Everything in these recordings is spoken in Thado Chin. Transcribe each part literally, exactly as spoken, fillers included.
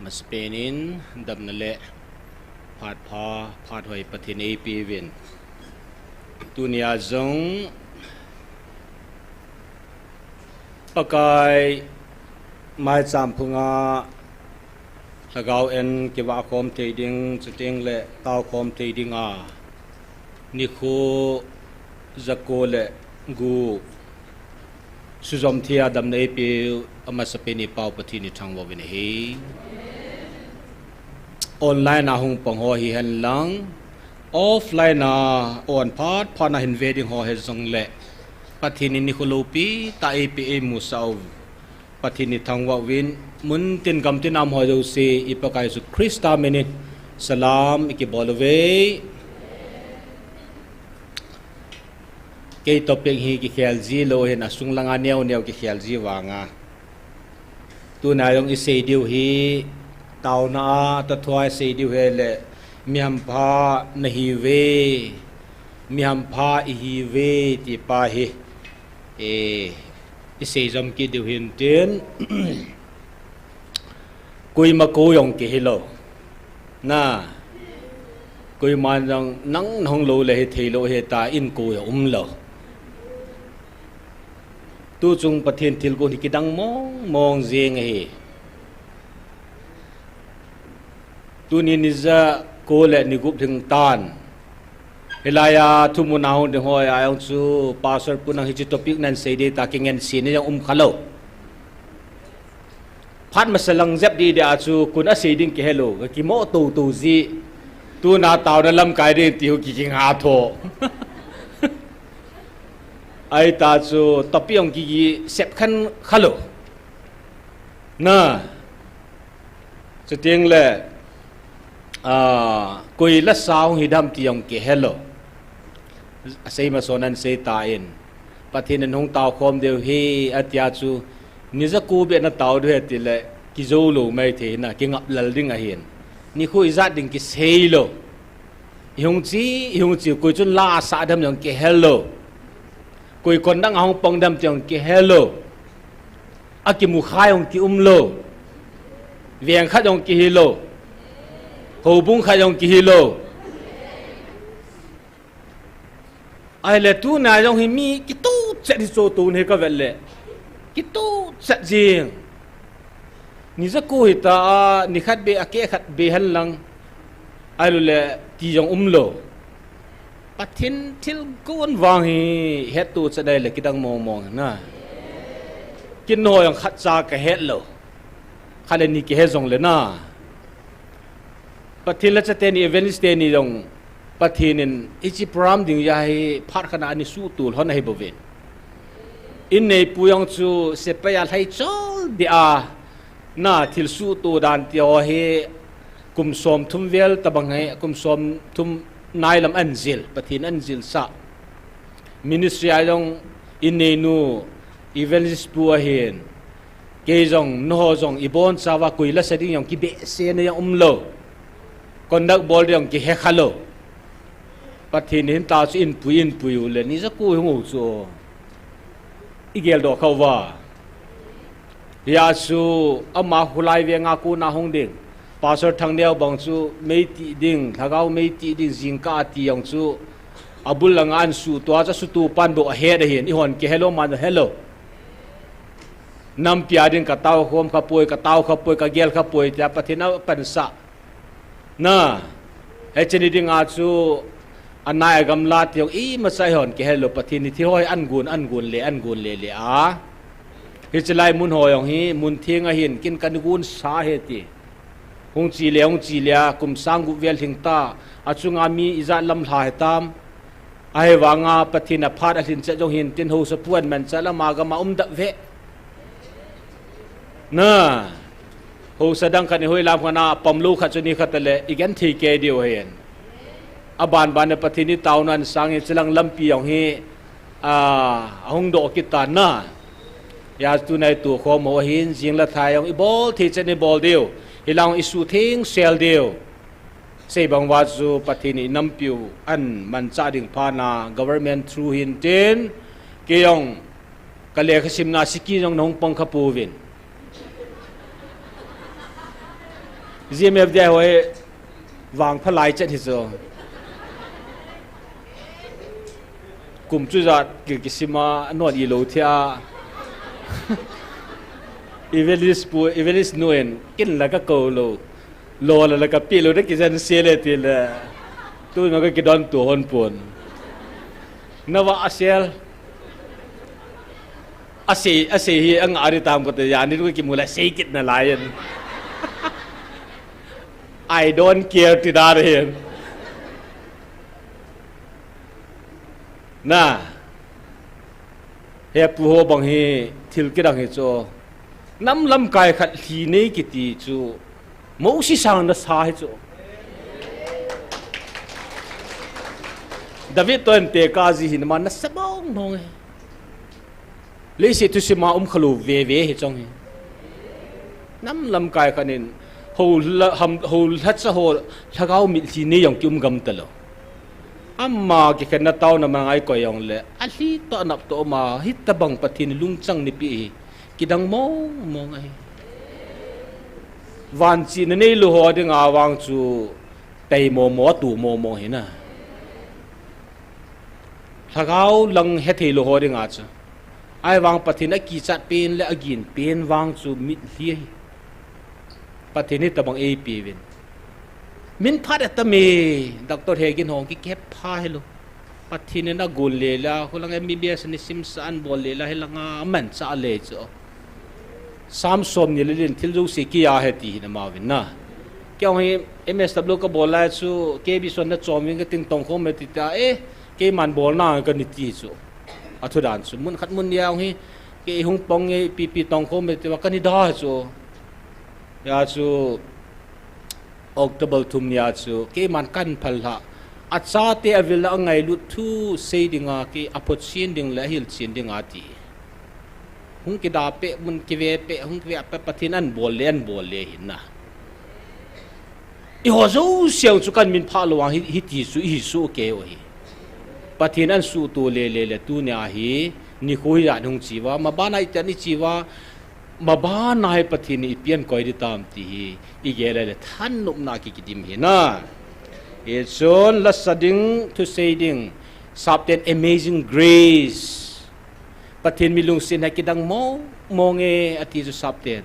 Masapen in damna le phat pha, phat hoi Pathen eipeuvin. Tunia jong Pakai maicham phunga lhagao en kivah khom thei ding, chuteng le tao khom thei dinga nikho jako le gup sujom thei a damna eipeu amasapen i Pau Pathen ithangvah uvin ahi. Online a hung pang ho hihen lang, offline a on phat phat na hin ve ding ho hijongle, Pathen in nikho loupi tah eipeh eimusah u Pathen ithangvah uvin, muntin gamtin a um ho jouse i Pakai Jesu Christa minin salam ikibol uve. Kei topic hi kikhel ji lou hin, asung langa neo neo kikhel ji vanga. Tuna jong isei diu hi, taona a, tathua isei diu hile, mihampha nahiuve, mihampha ihiuve, ti pa hi. E, isei jom kit diu hintin. Koima kou jong kihilou. Na. Koiman jong nang nahung lou le hithei lou hita in kou jong umlou. Tuchung Pathen thilgon hi kidang mong mong jeng ahi. Tuni ni jako le ni gup lhing tan. Hilai a thumun a hung ding ho a jong chu Pastor pu nang hiche topic nan sei ding ta kingansena jong um khalou. Phat masa lang jep ding ding a chu koin asei ding kihelou, kakimo tou tou ji. Tuna taona lamkai ding ti hu kikinga tho. Ahita chu topic jong ki, kisep khen khalou. Na. Chuteng le, a, koi lasa hung hidam ti jong kihelou. Asei mason ahin seitan. Pathen in hung tao khom diu hi atia chu, ni jako beh natao diu ahi tile, kijou lou maithei na, kingap lel ding ahin. Nikho ijat ding kiseilou. Ihung chi, ihung chi, koi chun la asah dem jong kihelou. Koi kon dang ahung pang dem ti jong kihelou. Akimu kha jong kiumlou. Veng khat jong kihilou. Houbung khat jong kihilou. Ahile tuna jong hi mi kitoh chet hi cho tun hi kavet le. Kitoh chet jing. Ni jako hita a, ni khat beh a keh khat beh hen lang. Ahilou le ti jong umlou. Pathen thilgon vang hi hetto chet ahile kidang mong mong na. Kin ho jong khatcha kahet lou. Khat le ni kihe jongle na. Pathen lhacha teni, evangelist teni jong Pathen in hiche program ding a hi phat khat a ana suhto lhon ahi bouvin. Inneipu jong chu sepai a lhaichol ding a na thil suhto dan ti ho hi kum som thum vel tabang hi, kum som thum nai lam ahin jil, Pathen ahin jilsah. Ministry a jong inneinu evangelist pu ahin. Kei jong, nangho jong, ibonchauva koi lasa ding jong kibehsehna jong umlou. Conduct bol ding jong kihe khalou. Pathen in hita chu eipui, eipui u le, ni jako hung u chu. Igel doh khauva. Hia chu, ama khulai venga kona hung ding. Pastor Thangneo bang chu, meiti ding, lhagao meiti ding, jingkah ati jong chu. Abul langa ahin suhto a chu, suhto pan bou ahet ahin, eihon kihelou, aman helou. Nampi a ding katao khom khapoi, katao khapoi, kagel khapoi, tia Pathen in apansah. Na, hiche ni dinga chu, anai agamla ti jong, imacha eihon kihelou, Pathen in thil ho hi ahin gon, ahin gon le, ahin gon le le a. Hiche lai mun ho jong hi, mun theng ahin, kin kahin gonsa ahi ti. Hung chi le, hung chi le a, kum sang gup vel lhing ta, achunga mi ijat lam lha hitam. Ahivanga Pathen in aphat alhin chet jong hintin haosapu ahin manchah le ama gam a um dap ve. Na, haosa dang khat in hoilam khat a pamlou khat chu ni khat le, igenthei kei diu ahin. Aban ban a Pathen in taona ahin sang in, chulang lampi jong hi, a, ahung doh kit tan na. Hia tuna itukhom u ahin, jing le thai jong ibol thei chet in ibol diu. Hilang isuhtheng sel diu. Sei bang uva chu Pathen in inampiu ahin manchah ding phat na government through hintin, kei jong kalekha simna sikhi jong nahung pang khapouvin. G M F D I ho hi vangpha lai chet hi chu. Kum chu jat ki, kisima non i lo thia. Evangelist pu, evangelist nu in kin la ka ko lo. Lo la la ka pi lo de ki jan se le ti le. Tu ma ka ki don tu hon pun. Na va a sel. A sei, a sei hi a nga ri tam ko te ya ni ru ki mu la sei kit na lai in. I don't care ti da re. Na. He pu ho bang hi thil kidang hi chu. Nam lamkai khat lhi nei kiti chu. Mosi sang na sa hi chu. David to en te ka ji hin ma na sa bong nong hi. Leiset thusima um kha lo veve hi chong hi. Nam lamkai khat in ho la, ham, ho la cha ho lhagao mitlhi nei jong ki um gam ta lo. Ama kikhenna taona ma ngai koi jong le, a lhi to nap to ma, hitabang Pathen lungchang nipi hi, kidang mong mong ahi. Vanchina nei lou ho dinga vang chu, tei momo, tu momo hi na. Lhagao lang hethei lou ho dinga chu. Ahivang Pathen a kichat pen le a gin pen vang chu mitlhi ahi. Pathen hitabang eipe uvin. Min phat a tam e, Doctor Hegin hong kikep pha hi lou. Pathen in a gon le la, kho lang M B B S ni sim sa an bol le la, hi langa man cha le chu. Sam som ni le lin thil jouse kiya he ti hi na ma uvin na. Kei hong hi M S W ka bol lai chu, K B son na chom uvin ka ting tong khom e ti ta e, keiman bol na ka ni ti chu. A thu dan chu, mun khat mun ni a hong hi, kei hung pong e, pi pi tong khom e ti va ka ni da chu. Ya chu, October thum ni a chu, keiman kan phal hla. A chate a vil a ngailut thu sei dinga, kei a photchen ding le a hilchen dinga ti. Hung kida pe, mun kive pe, hung kive pe, Pathen an bol le, an bol le hin na. I ho jouse chu kan min pha lou a hi, hiti chu, i hi su ke o hi. Pathen an su to le, le, le, tu ni a hi, ni khu hi a hung chi va, ma ba na i tan i chi va, ma ba na hi Pathen i pian koi di tam ti hi, i ge le, le, than nup na ki kidim hi na. I chun la sa ding, thu sei ding, Sapten Amazing Grace. Pathen mi lungsetna kidang mong mong e, ati chu Sapten.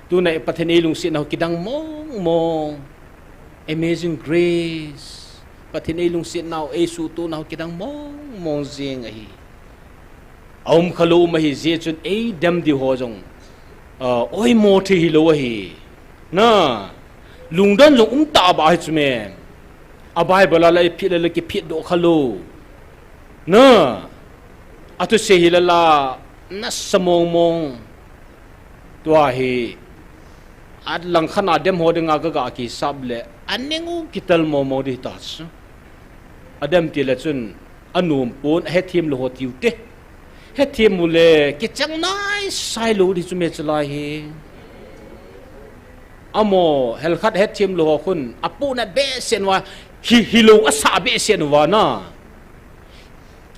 Tuna Pathen ei lungsetna ho kidang mong mong. Amazing grace. Pathen ei lungsetna ho, ei suhtohna ho kidang mong mong jeng ahi. A um kha lou um ahi jeh chun ei dem diu ho jong, ah, oimo thei hilou ahi. Na, lungdon jong um ta ba ahi chu me. A Bible a la i phit le la kiphit doh kha lou. Na, a thusei hi la la, nasa mong mong. Tua hi, a langkhat a dem ho dinga ka ga kisap le, a ning u kitel mong mong di ta chu. A dem ti le chun, a nom pon, a hethem lou ho tiu te. Hethem u le, kichang nai sai lou di chu me chu lai hi. Amo, helkhat hethem lou ho khun, a puna behseh uva, hi, hilou a sa behseh uva na.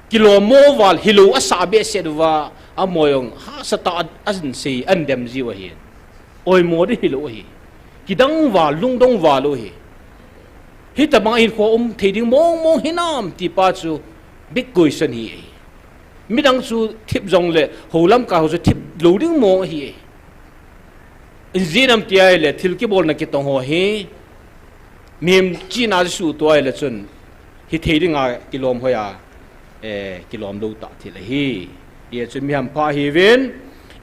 Kilom mo val hilou a sa behseh uva, amo jong hahsa tah a, a sei an dem jiu ahi. Oimo di hilou ahi. Kidang val, lungdong val u hi. Hitabang a hinkho um thei ding mong mong hinam ti pa chu big question hi ahi. Midang chu thip jong le, ho lamkai ho chu thip lou ding mong ahi. Injinam ti ahile, thil kibolna kitong ho hi, mihem chihna chu suhto ahile chun, hithei dinga kilom hoi a, eh, kilom lou tah thil ahi. Hijeh chun mi hampha hiuvin,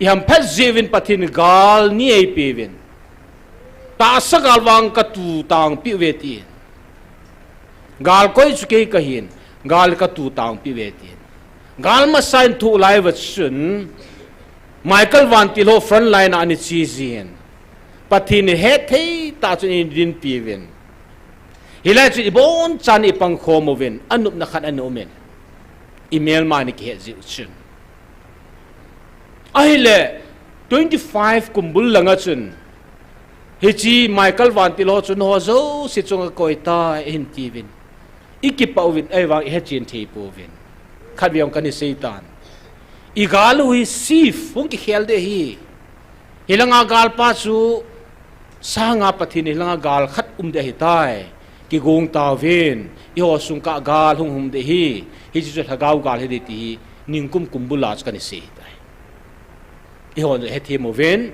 i hamphat jeh uvin Pathen in gal ni eipe uvin. Tahsa gal vang ka tu tangpi uve tin. Gal koi chu kei kahin, gal ka tu tangpi uve tin. Gal masa in thuh lai uva chun, Michael Vantil ho front line a ana che jin. Pathen in hethei tah chun eidinpi uvin. Hilai chun ibonchan ipang khom uvin, anopna khat ana umin. I melma ana kihet jiu chun. Ahile, twenty-five kum bul langa chun, hiche Michael Vantil ho chun ho jouse chunga koi tai, ahin tiuvin. I kipah uvin, ahivang i hechen thei pouvin. Khatvei jong kana sei tan. I gal u hi safe, hung kikhel ding ahi. Hilanga galpa chu, Sanga Pathen in hilanga gal khat um ding ahitai. Kigong tauvin, eiho sung kah gal hung hung ding ahi, hiche chu lhagao gal hiding ti hi, ningkum kum bula chu kana sei ahitai. Eihon hethem uvin,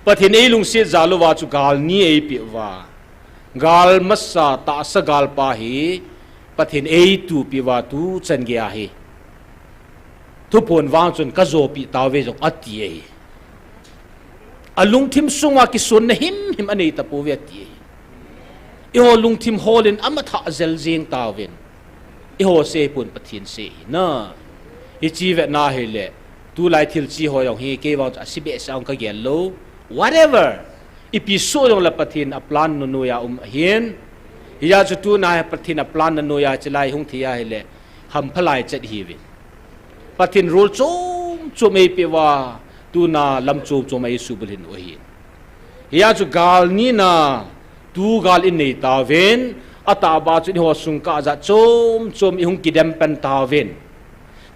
Pathen eilungset jal uva chu gal ni eipeh uva, gal masa tahsa gal pa hi Pathen eitupi uva tuchan geiya hi thuphon vang chun kajopeh tauve jong ati ahi. Alungthim sunga kisonna himhim anei tapouve ati ahi. Eiho lungthim holin ama thah jel jeng tauvin. Eiho sei pon Pathen sei ahi na. Hiche vetna hile, tulai thil che ho jong hi kei vang chu ase behseh a hung kagel lou. Whatever. Ipi soh jongle Pathen a plan nanoiya um ahin. Hijeh chun tuna hi Pathen a plan nanoiya chelai hung thei ahile, hampha lai chet ihiuvin. Pathen rule chom chom eipeh uva, tuna lam chom chom a eisubulhit u ahin. Hijeh chun gal nina, tu gal inei tauvin, atahbeh chun eiho sung kah jat chom chom ihung kidem pan tauvin.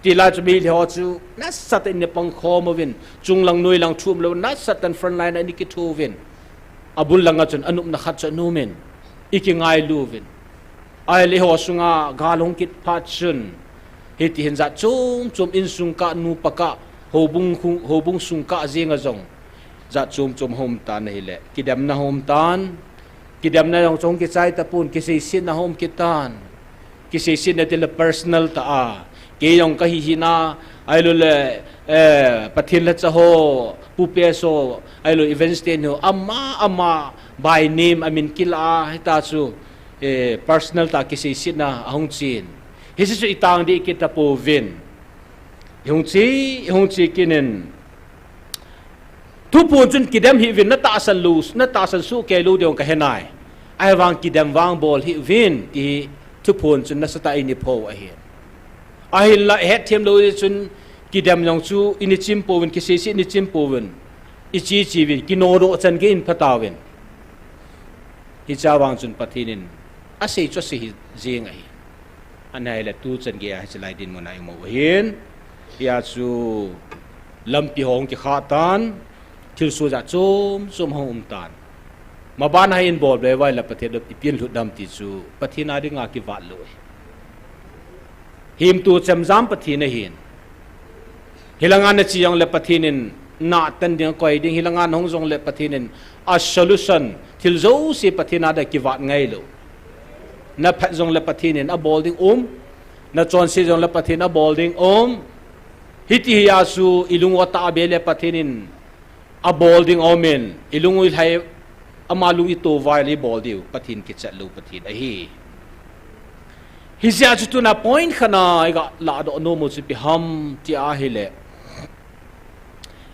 Tilai chu mi lheh ho chu nasatah in eipang khom uvin, chunglang noilang thu umlou nasatah in front line a eikitho uvin. Abul langa chun anopna khat chu anom in, eikingailu uvin. Ahile eiho sunga gal hung kit phat chun, hiti hin jat chom chom insung kah, nupa kah, houbung, houbung sung kah jenga jong jat chom chom hung um tan ahile, kidemna hung um tan. Kidemna jong chu hung kichai tapon, kiseisetna hung um kit tan. Kiseisetna tile personal tah a, kei jong kahi hina, ahiloule, eh, Pathen lhacha ho, Pu P S ho, ahilou Evans ten ho, ama ama by name amin kilah a, hita chu, eh, personal tah a kiseisetna ahung chen. Hiche chu itang ding kit tapouvin. Ihung che, ihung che kit in, thuphon chun kidem hih uvin, natahsan lou, natahsan soh kei lou ding kahe nai. Ahivang kidem vang bol hih uvin, ti thuphon chun nasatah in eipho ahi. Ahinla ihetthem lou jeh chun kidem jong chu eina chim pouvin, kiseiset eina chim pouvin, iche che uvin, kinodoh chan gei in phatauvin. Hiche vang chun Pathen in asei chu asei hi jeng ahi. Ahile tuchan geiya hiche lai dinmun a ium u ahin. Hijeh chun lampi ho hung kikhah tan, thilsoh jat chom chom hung um tan. Maban a hin bol be uva ahile Pathen ipi in lhut dem ti chu Pathen a dinga kivat lou ahi. Himtu chemjam Pathen ahin. Hilanga nache jongle Pathen in natan ding akoi ding, hilanga nahung jongle Pathen in a solution, thil jouse Pathen a dia kivat ngailou. Naphat jongle Pathen in abol ding um, nachonse jongle Pathen in abol ding um. Hiti hijeh chun ilung u atah be le Pathen in abol ding aumin, ilung u ilhai, ama lung ito uva ahile ibol diu Pathen kichat lou Pathen ahi. Hijeh chun tuna point khatna iga lahdoh nom u chu ipi ham ti ahile,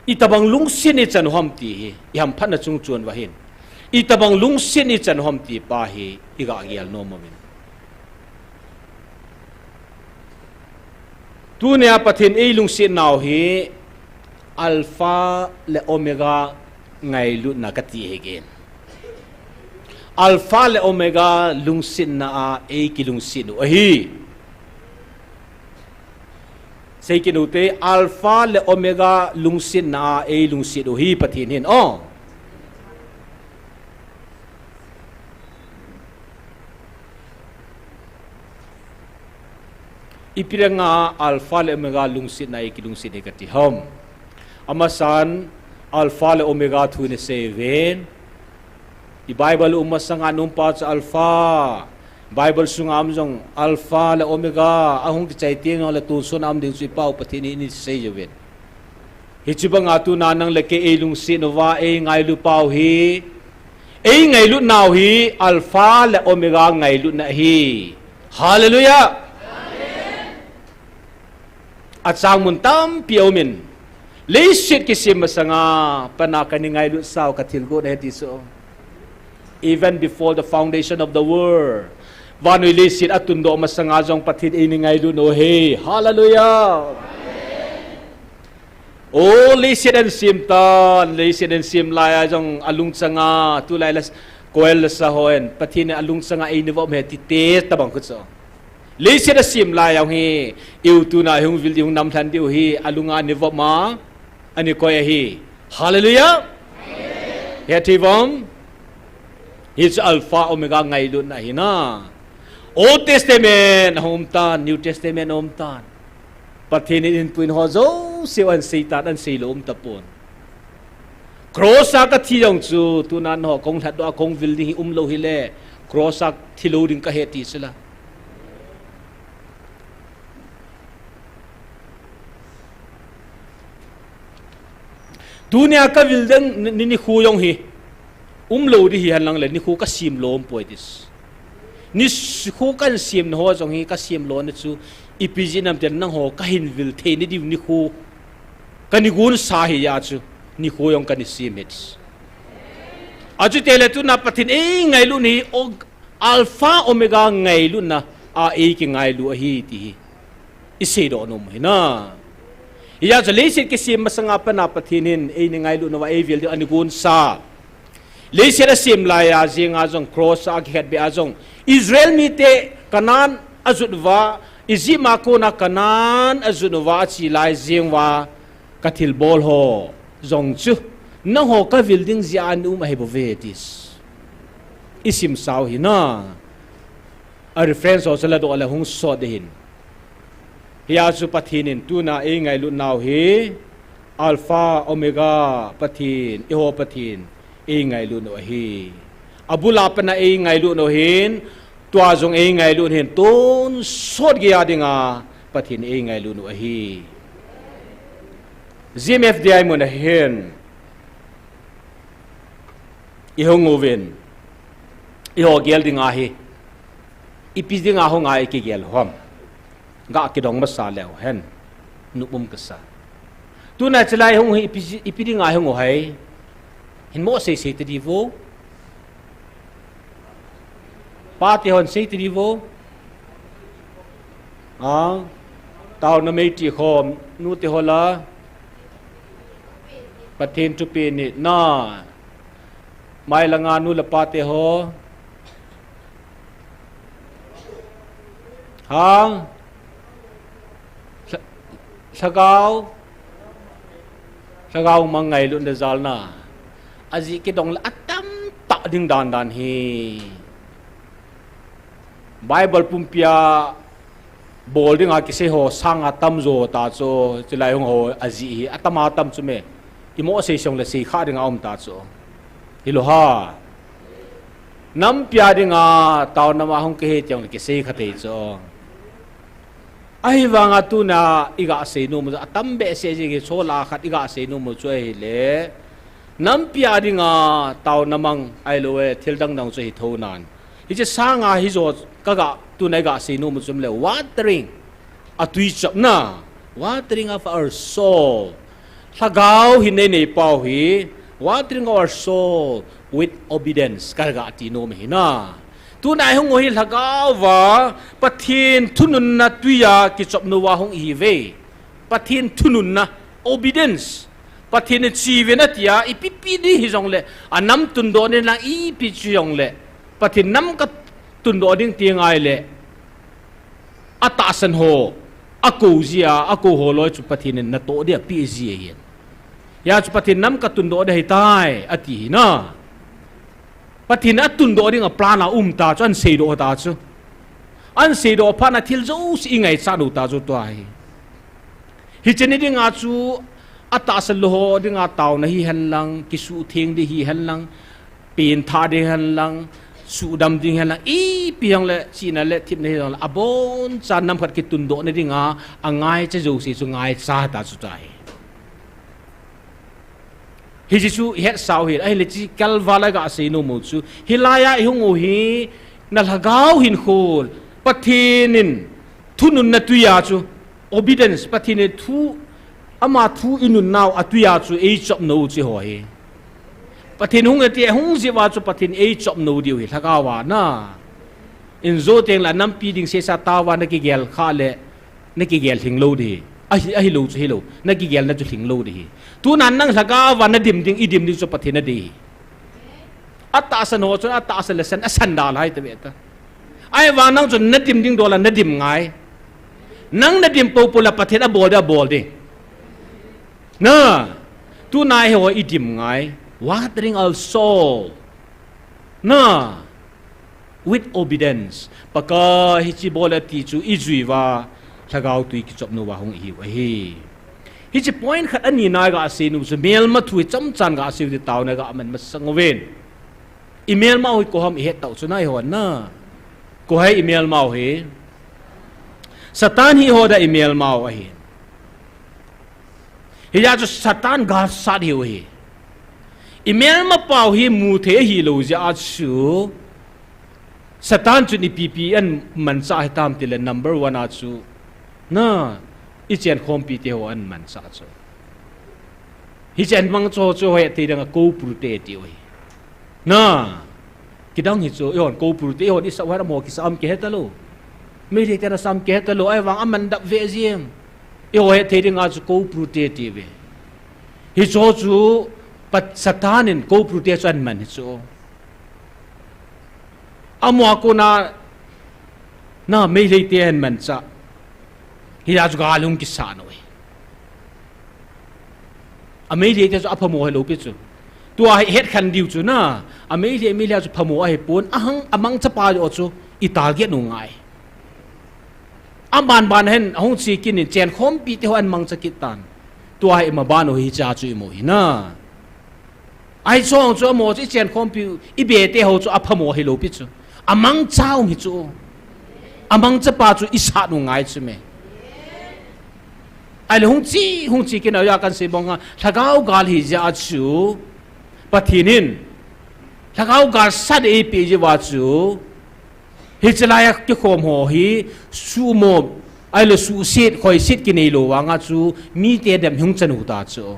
itobang lungset ichan u ham ti hi, ihamphatna chung chon uva hin, itobang lungset ichan u ham ti pa hi iga gel nom uvin. Tunia Pathen eilungset nau hi Alpha le Omega ngailutna kati ahi. Alpha le Omega lungsetna a eikilungset u ahi. Sei kit u hite, Alpha le Omega lungsetna a eilungset u ahi Pathen hin. O. Ipi dinga Alpha le Omega lungsetna a eikilungset u ahi kati ham? Amasan, Alpha le Omega thu ina sei uvin. I Bible um masanga aum pa chu Alpha. Bible sunga um jong Alpha le Omega, ahung kichai teng jongle tonsot a um ding chu i Pau Pathen in eina sei uvin. Hiche banga tuna nang le kei eilungset uva, eingailu pau hi, eingailut nau hi, Alpha le Omega ngailutna ahi. Hallelujah! Achang mun tampi aumin, leiset kisem masanga, pana kana ngailut sau kathilgon ahi ti chu. Even before the foundation of the world, vannoi leiset atundoh masanga jong Pathen in eina ngailut u ahi. Hallelujah! O, leiset asem tan, leiset asem laiya jong alungchanga, tulai la, koil lasa hon, Pathen in alungchanga eina vom ahi ti test tabang khu chu. Leiset asem laiya hi, eiho tuna hung vil ding, hung namlhan diu hi, alunga eina vom a, eina koi ahi. Hallelujah! Hethivom, hichu Alpha Omega ngailutna hina. Old Testament ahung um tan, New Testament ahung um tan. Pathen in inpuin ho jouse ahin seitan, ahin seilou um tapon. Cross a kathi jong chu, tunan ho kong lhatdoh a kong vil ding hi umlou hile, cross a thilou ding kahi ti sila. Tunia kavil ding ni, ni, nikho jong hi umlou ding hihen lang le, nikho kasem lou um poi tis. Nikho kahin semna ho jong hi kasem louna chu ipi jeh ham itile nangho kahin vil theina diu nikho, kani gonsa hi a chu, nikho jong kani sem hi tis. Achuti le tuna Pathen eingailut hi o, Alpha Omega ngailutna a eikingailu ahi ti hi iseidoh nom u hina. Hia chu leiset kisem masanga pat a Pathen hin eini ngailut nauva eivil ding ahin gonsa. Leiset asem laiya jenga jong cross a akikhetbeh a jong Israel mite Canaan ajot uva, Egypt a kona Canaan ajot uva ache lai jeng uva kathilbol ho jong chu nangho kavil ding jeh a ana um ahi bouve tis. Isimsau hina. A reference ho chu ladoh le hung sot ding ahin. Hia chu Pathen in tuna eingailut nau hi Alpha Omega Pathen, eiho Pathen eingailut u ahi. Abul a pat a eingailut u hin, tua jong eingailut hin, tonsot geiya dinga Pathen eingailut u ahi. G M F D I mun a hin ihung uvin, eiho gel dinga hi ipi dinga hunga ikigel u ham, ga kidong masa leu hen, nopum kasa. Tuna chulai hung hi ipi, ipi dinga hung u ham, hin mo seisei tadiu vo. Pate hon sei tadiu vo. A, taona meiti khom, nute ho la, Pathen thupeh nina. Mai langa nu le pate ho. Hang. Lha-, lhagao. Lhagao mang ngailutna jalna. Ajeh kidong le atamtah ding dandan hi. Bible pumpia bol dinga kisei ho sanga tamjo ta chu, chulai hung ho ajeh hi atama tam chu me. Imo sei song le sei kha dinga um ta chu. Hilou ham. Nampia dinga taona ma hung kihe tiang le kisei kha thei chu. Ahivanga tuna iga seinom u chu atam behseh jing hi, chola khat iga seinom u chu ahile, nampia dinga taona mang ahilou le thil dang dang chu hi thounan. Hiche sanga hijo kaga, tuna iga seinom u chu um le watering, atui chopna, watering of our soul. Lhagao hin nei nei pau hi, watering our soul with obedience, kaga ti nom u hina. Tuna ihung u hi lhagao va, Pathen thununna tuiya kichop nauva hung ihiuve. Pathen thununna, obedience. Pathen in cheuvin atia, ipi pi ding hijongle, anam tundoh ding lang ipi chu jongle, Pathen nam katundoh ding ti ngai le, atahsan ho, akou jia, akou ho loi chu Pathen in natoh dia apeh ji ahi. Hia chu Pathen nam katundoh dia ahitai, ati hina. Pathen atundoh dinga plan aum ta chu, ahin seidoh ta chu. Ahin seidoh phat na thil jouse ingaichat u ta chu tua hi. Hiche ni dinga chu, atahsan lou ho dinga taona hihen lang, kisuhtheng ding hihen lang, pengthah ding hihen lang, suhdam ding hihen lang, ipi hijongle, chihna le thepna hijongle, aboncha nam khat kitundohna dinga, angaicha jouse chu ngaicha ta chu tua hi. Hiche chu ihetsau hi, ahile hiche kalval a iga seinom u chu, hilaiya ihung u hi, na lhagao hinkho, Pathen in thununna tuiya chu, obedience, Pathen in thu, ama thu inun nau atuiya chu eichop nau chu ho hi. Pathen hung ati, hung jeh uva chu Pathen eichop nau diu hi, lhagao va na. Injo teng le nampi ding seisa tauva nakigel kha le, nakigel lhing lou ding hi. Ahi, ahilou chu hilou, nakigelna chu lhing lou ding hi. Tuna nang lhagao va nadim ding, idim ding chu Pathen nadei hi. Atahsan ho chun atahsan le san, asan dalhah tave ta. Ahivang nang chun nadim ding dola nadim ngai. Nang nadim poupou la Pathen abol ding, abol ding. Na, tuna eiho idim ngai. Watering our soul. Na, with obedience. Pakai hiche bol e ti chu ijui uva, lhagao tui kichop nauva hung ihiu ahi. Hiche point khat ani na gasei nom chu melma thu hi chomchan gasei u ti taona gaman masang uvin. Imelmau hi koi ham ihet tau chu na ihon na. Koi ham imelmau hi. Satan hi eiho dia imelmau ahi. Hijeh chun Satan galsat ihiu ahi. Imelmapau hi muthei ahilou jeh a chu Satan chun ipi ipi ahin manchah hitam tile number one a chu na ichenkhompi teho ahin manchah chu. Hiche ahin mangcha ho chu hoithei dinga koupru te tiu ahi. Na, kidang hi chu, ihon koupru te, ihon isah uva amaho kisah am kihe talou. Meitei te nasah am kihe talou, ahivang aman dap ve jing. Eiho hethei dinga chu koupru te tiuve. Hicho chu, Satan in koupru te chu ahin man hi chu. Amaho a kona, na, Meitei te ahin manchah. Hijeh chun gal hung kisat u ahi. A Meitei te chu aphamo hilou pi chu. Tua hi hetkhen diu chu na. A Meitei, Meitei chu phamo ahipon, ahang amangchapa joh chu i target u ngai. Aban ban hin ahung che kit in chenkhompi teho ahin mangcha kit tan. Tua hi imaban u hiche chu imu hi na. Ahi chong chu amaho chu ichenkhompi, ibe teho chu aphamo hilou pi chu. Amangcha um hi chu. Amangchapa chu isat u ngai chu me. Ahile hung che, hung che kit nauva kahin sei banga, lhagao gal hijeh a chu Pathen in lhagao galsat eipeh jeh uva chu hiche laiya kikhom ho hi suhmo, ahile suhset, khoiset kinei lou vanga chu mite dem hung chan u ta chu.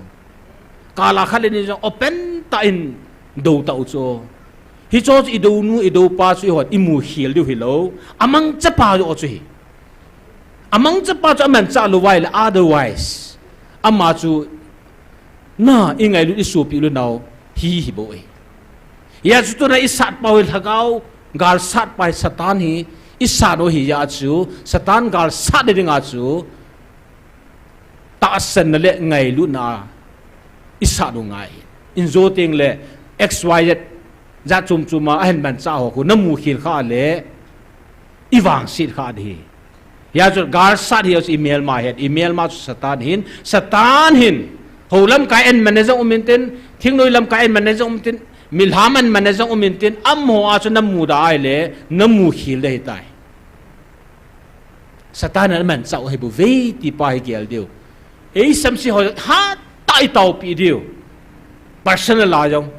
Kal a khat le ni jong open tah in dou tau chu. Hicho chu idounu, idoupa chu ihon imukhel diu hilou. Amangchapa joh chu hi. Amangchapa chu amanchah lou uva ahile otherwise. Ama chu na ingailut isopi u le nau hi hibou e. Hijeh chun tuna isatpau hi lhagao galsatpa hi Satan hi isat u hijeh a chu Satan galsat dinga chu tahsanna le ngailutna a isat u ngai. Injo teng le X Y Z jat chom chom a ahin manchah ho khu namukhel kha le ivangset kha ding hi. Hijeh chun galsat hi chu imelma het, imelma chu Satan ahin, Satan hin hou lamkai ahin man na jong um intin, thingnoi lamkai ahin man na jong um intin, milham ahin man na jong um intin, amaho a chu namuda ahile namukhel ding ahitai. Satan in amanchah u ahibouve ti pa hi gel diu. Eisamse ho hatah a itaopi diu. Personal a jong.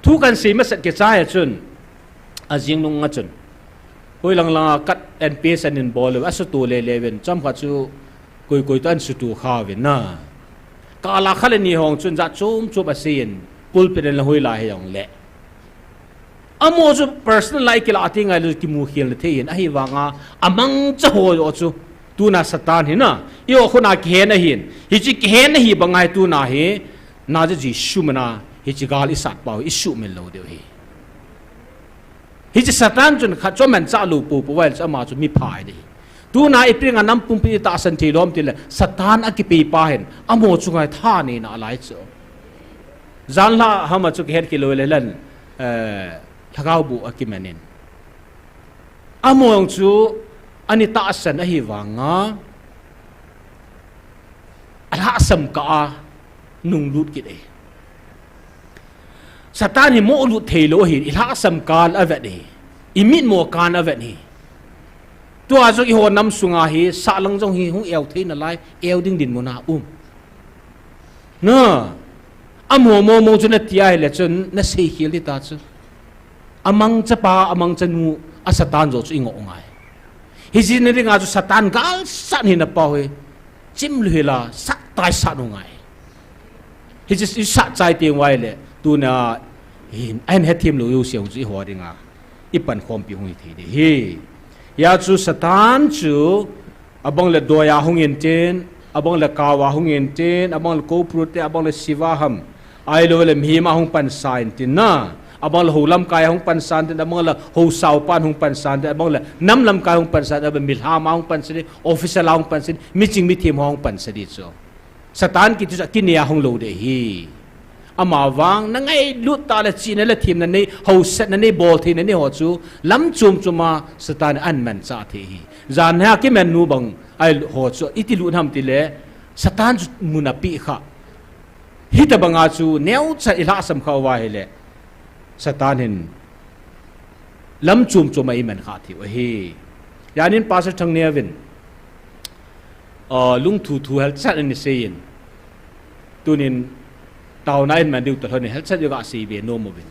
Thu kahin sei masat kichai a chun, ajing nunga chun, hoilang langa cut and paste ahin bol uve, asuhtoh lele uvin, chomkhat chu koi koi toh ahin suhtoh kha uvin na. Kal a khat le ni hung chun jat chom chom asei in, pulpit a la hoilai hijongle, amaho chu personal a ikilah teng ahile kimukhelna thei ahin, ahivanga amangcha ho joh chu tuna Satan hi na, eiho khut a kihen ahin, hiche kihen ahi banga hi tuna hi, naji Jesu mina hiche gal isatpau hi isuhmil lou diu ahi. Hiche Satan chun khat chu amanchah lou poupou uva ahile chu ama chu mipha ahi ding ahi. Tuna ipi dinga nam pumpi itahsan thei lou ham tile Satan akipeipa hin amaho chu ngai tha neina alai chu. Janhi a ham a chu kihet kit lou le lan, eh, lhagao boh akiman in. Amaho jong chu ana tahsan ahivanga alhahsam kah a nunglut kit e. Satan hi molut theilou ahi, ilhahsam kah a avet e. Imitmo kah a avet e. Tua jong eiho nam sunga hi sahlang jong hi hung eu thei nalai, eu ding dinmun a um. Na, amaho momo chu nati ahile chun nasei khel ding ta chu. Amangchapa, amangchanu, a Satan joh chu ingoh ngai. Hijeh a dinga chu Satan galsat hina pau hi chimlou hela, sat tah a isat u ngai. Hiche isat chai teng uva ahile tuna hin, ahin hethem lou jouse hung chu eiho dinga ipankhompi hung hithei ding ahi. Hijeh chun Satan chu abang le doiya hung intin, abang le kaoa hung intin, abang le koupru te, abang le siva ham, ahilou le mihem a hung pansa intin na, abang le hou lamkai a hung pansa intin, abang le hou saopan hung pansa intin, abang le nam lamkai hung pansa intin, abang le milham a hung pansa ding, official a hung pansa ding, miching mithem a hung pansa ding chu. Satan kiti chu akinei a hung lou ding ahi. Ama vang, na ngailut tah le chihna le themna nei, hausatna nei, boltheina nei ho chu, lam chom chom a Satan in amanchah thei ahi. Jan hi a kiman nu bang, ahi ho chu, iti lut ham tile, Satan chu mun apeh kha. Hitabang a chu, neocha i lhahsam kha uva ahile, Satan hin, lam chom chom a iman kha thei u ahi. Janin Pastor Thangneo vin, ah, lungthu thu helchat ana seiyin. Tunin taona iman diu toh lhonin helchat iga seibe nom uvin.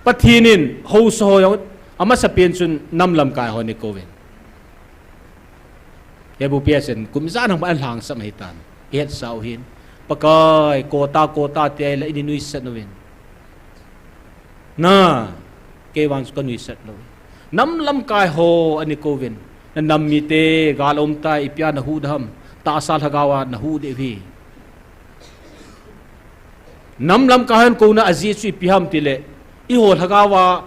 Pathen in haosa ho jong amasapen chun nam lamkai ho ana kouvin. Hebu piasen kum ijat ham ana lhangsam ahitan. Ihetsau hin. Pakai, kota, kota, tia ila ini nuisat uvin. Na, kei vang chu kanuisat lou. Nam lamkai ho ana kouvin. Na nam mite, gal aum tai, ipia nahuhdoh ham. Tahsa lhagao a nahuhdoh uve. Nam lamkai hon kouna ajeh chu ipi ham tile, eiho lhagao a,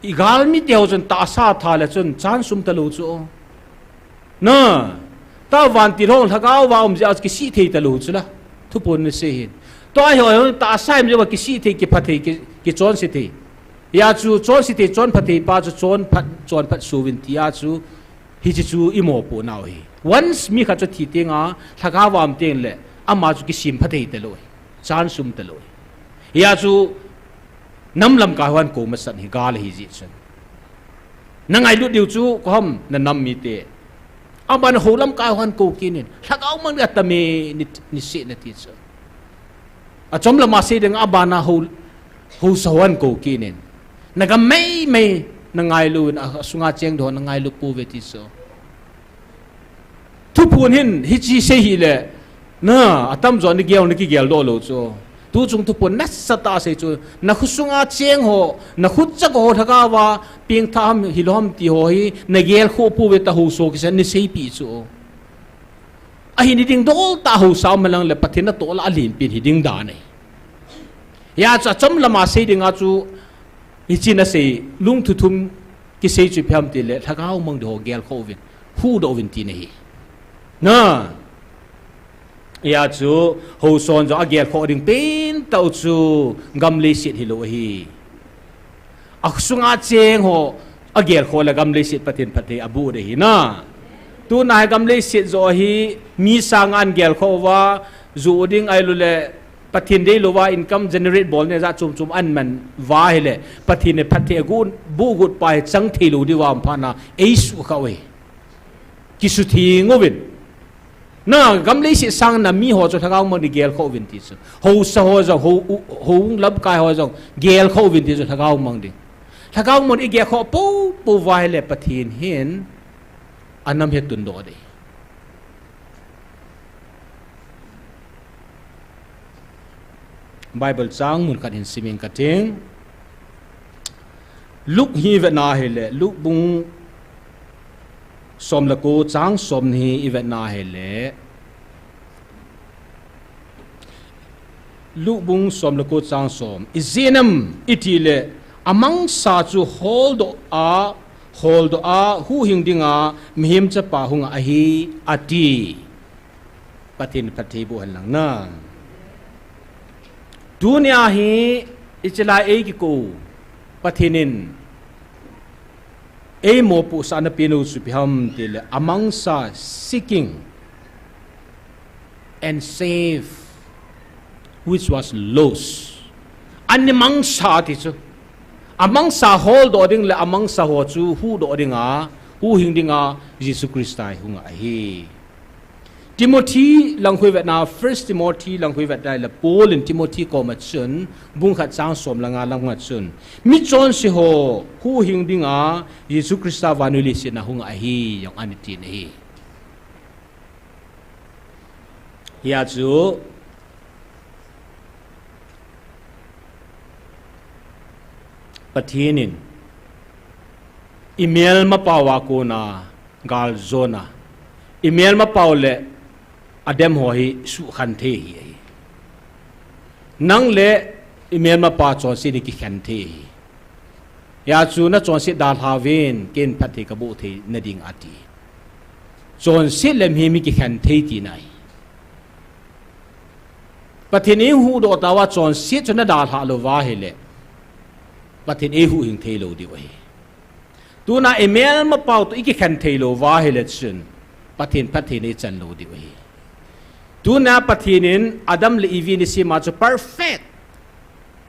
igalmi teho chun tahsa tha le chun chance um talou chu. Na, ta vantil ho lhagao a um jeh a kisih thei talou chu la. Thuphon ana sei hin. Tua eiho tahsa um jeh a kisih thei, kipha thei, ki, kichonse thei. Hijeh chun chonse thei, chonpha thei pa chu chonphat, chonphat suvin tia chu, hiche chu imopohnau ahi. Once mi khat chu thi tenga, lhagao a um tengle, ama chu kisempha thei talou ahi. Chance um talou ahi. Hijeh chun, nam lamkai hon kou masat hi gal ahi jeh chun. Na ngailut diu chu, koi ham na nam mite. Aban hou lamkai hon kou kit in. Lhagao mang ding atam e ni, niseh nati chu. Achom lama sei ding abana hou, haosa hon kou kit in. Na gam mei mei na ngailu in, a, asunga cheng ding ho na ngailu pouve ti chu. Thuphon hin hiche sei hile, na, atamjo na gel, na kigeldoh lou chu. Tuchung thuphon nasatah a sei chu, na khosunga cheng ho, na khutchak ho lhagao a pengthah ham hilou ham ti ho hi, na gelkhoh pouve tia haosa kisan ana seipeh chu. Ahi ni ding dol tah haosa um lang le Pathen natoh lah a lenpen hi ding dan ahi. Hijeh chun achom lama sei dinga chu, hiche nasei, lungthu thum kisei chu ipi ham tile, lhagao mang ding ho gelkhoh uvin, huhdoh uvin tina ahi. Na, hijeh chun, haosa hon jong agelkhoh ding pentah u chu, gam leiset hilou ahi. Asunga cheng ho agelkhoh le gam leiset Pathen phatthei aboh ding ahi na. Tuna hi gam leiset joh hi mi sanga gelkhoh uva, ju ding ahilou le Pathen deilou va income generate bolna jat chom chom aman uva ahile, Pathen in phatthei aboh, bohgut pa hi chang theilou diu va um phat na, eisukha uve. Kisutheng uvin. Na, gam leiset sanga mi ho chu lhagao mang ding gelkhoh uvin ti chu. Haosa ho jong, hou, u, hou lamkai ho jong gelkhoh uvin ti chu lhagao mang ding. Lhagao mang ding igelkhoh poupou uva ahile Pathen hin anam hi atundoh ding. Bible chang mun khat hin sim inge kati. Luke hi ivetna ahile, Luke bung som le ko chang som ni hi ivetna ahile, Luke bung som le ko chang som. Ijeh inem itile, amangsa chu holdoh a, holdoh a, huhhing dinga, mihem chapa hunga ahi, ati. Pathen phatthei boh hen lang na. Tunia hi, hiche lai eikikou, Pathen in, eimopohsahna pen u chu ipi ham tile, amangsa seeking and save which was lost. Ana mangsa ti chu. Amangsa holdoh ding le amangsa ho chu huhdoh dinga, huhhing dinga, Jesu Christa hi hunga ahi. Timothy lang khu ivetna, First Timothy lang khu ivetna le Paul in Timothy koma chun, bung khat chang som le nga lang nga chun, michonse ho huhhing dinga Jesu Christa vannoi leiset a hunga ahi, jong ana tin ahi. Hijeh chun, Pathen in, imelmapau a kona, galjona, imelmapau le adem ho hi suhkhen thei ahi. Nang le imelmapa chonset hi kikhen thei ahi. Hijeh chun nachonset dalha uvin, ken phatthei kaboh thei nading ati. Chonset le mihem hi kikhen thei tina ahi. Pathen in eihuhdoh tauva chonset chu nadalhah louva ahile, Pathen eihuhhing thei lou diu ahi. Tuna imelmapau toh ikikhen thei louva ahile chun, Pathen phattheina ichan lou diu ahi. Tuna Pathen in Adam le Evi ana sem a chu perfect,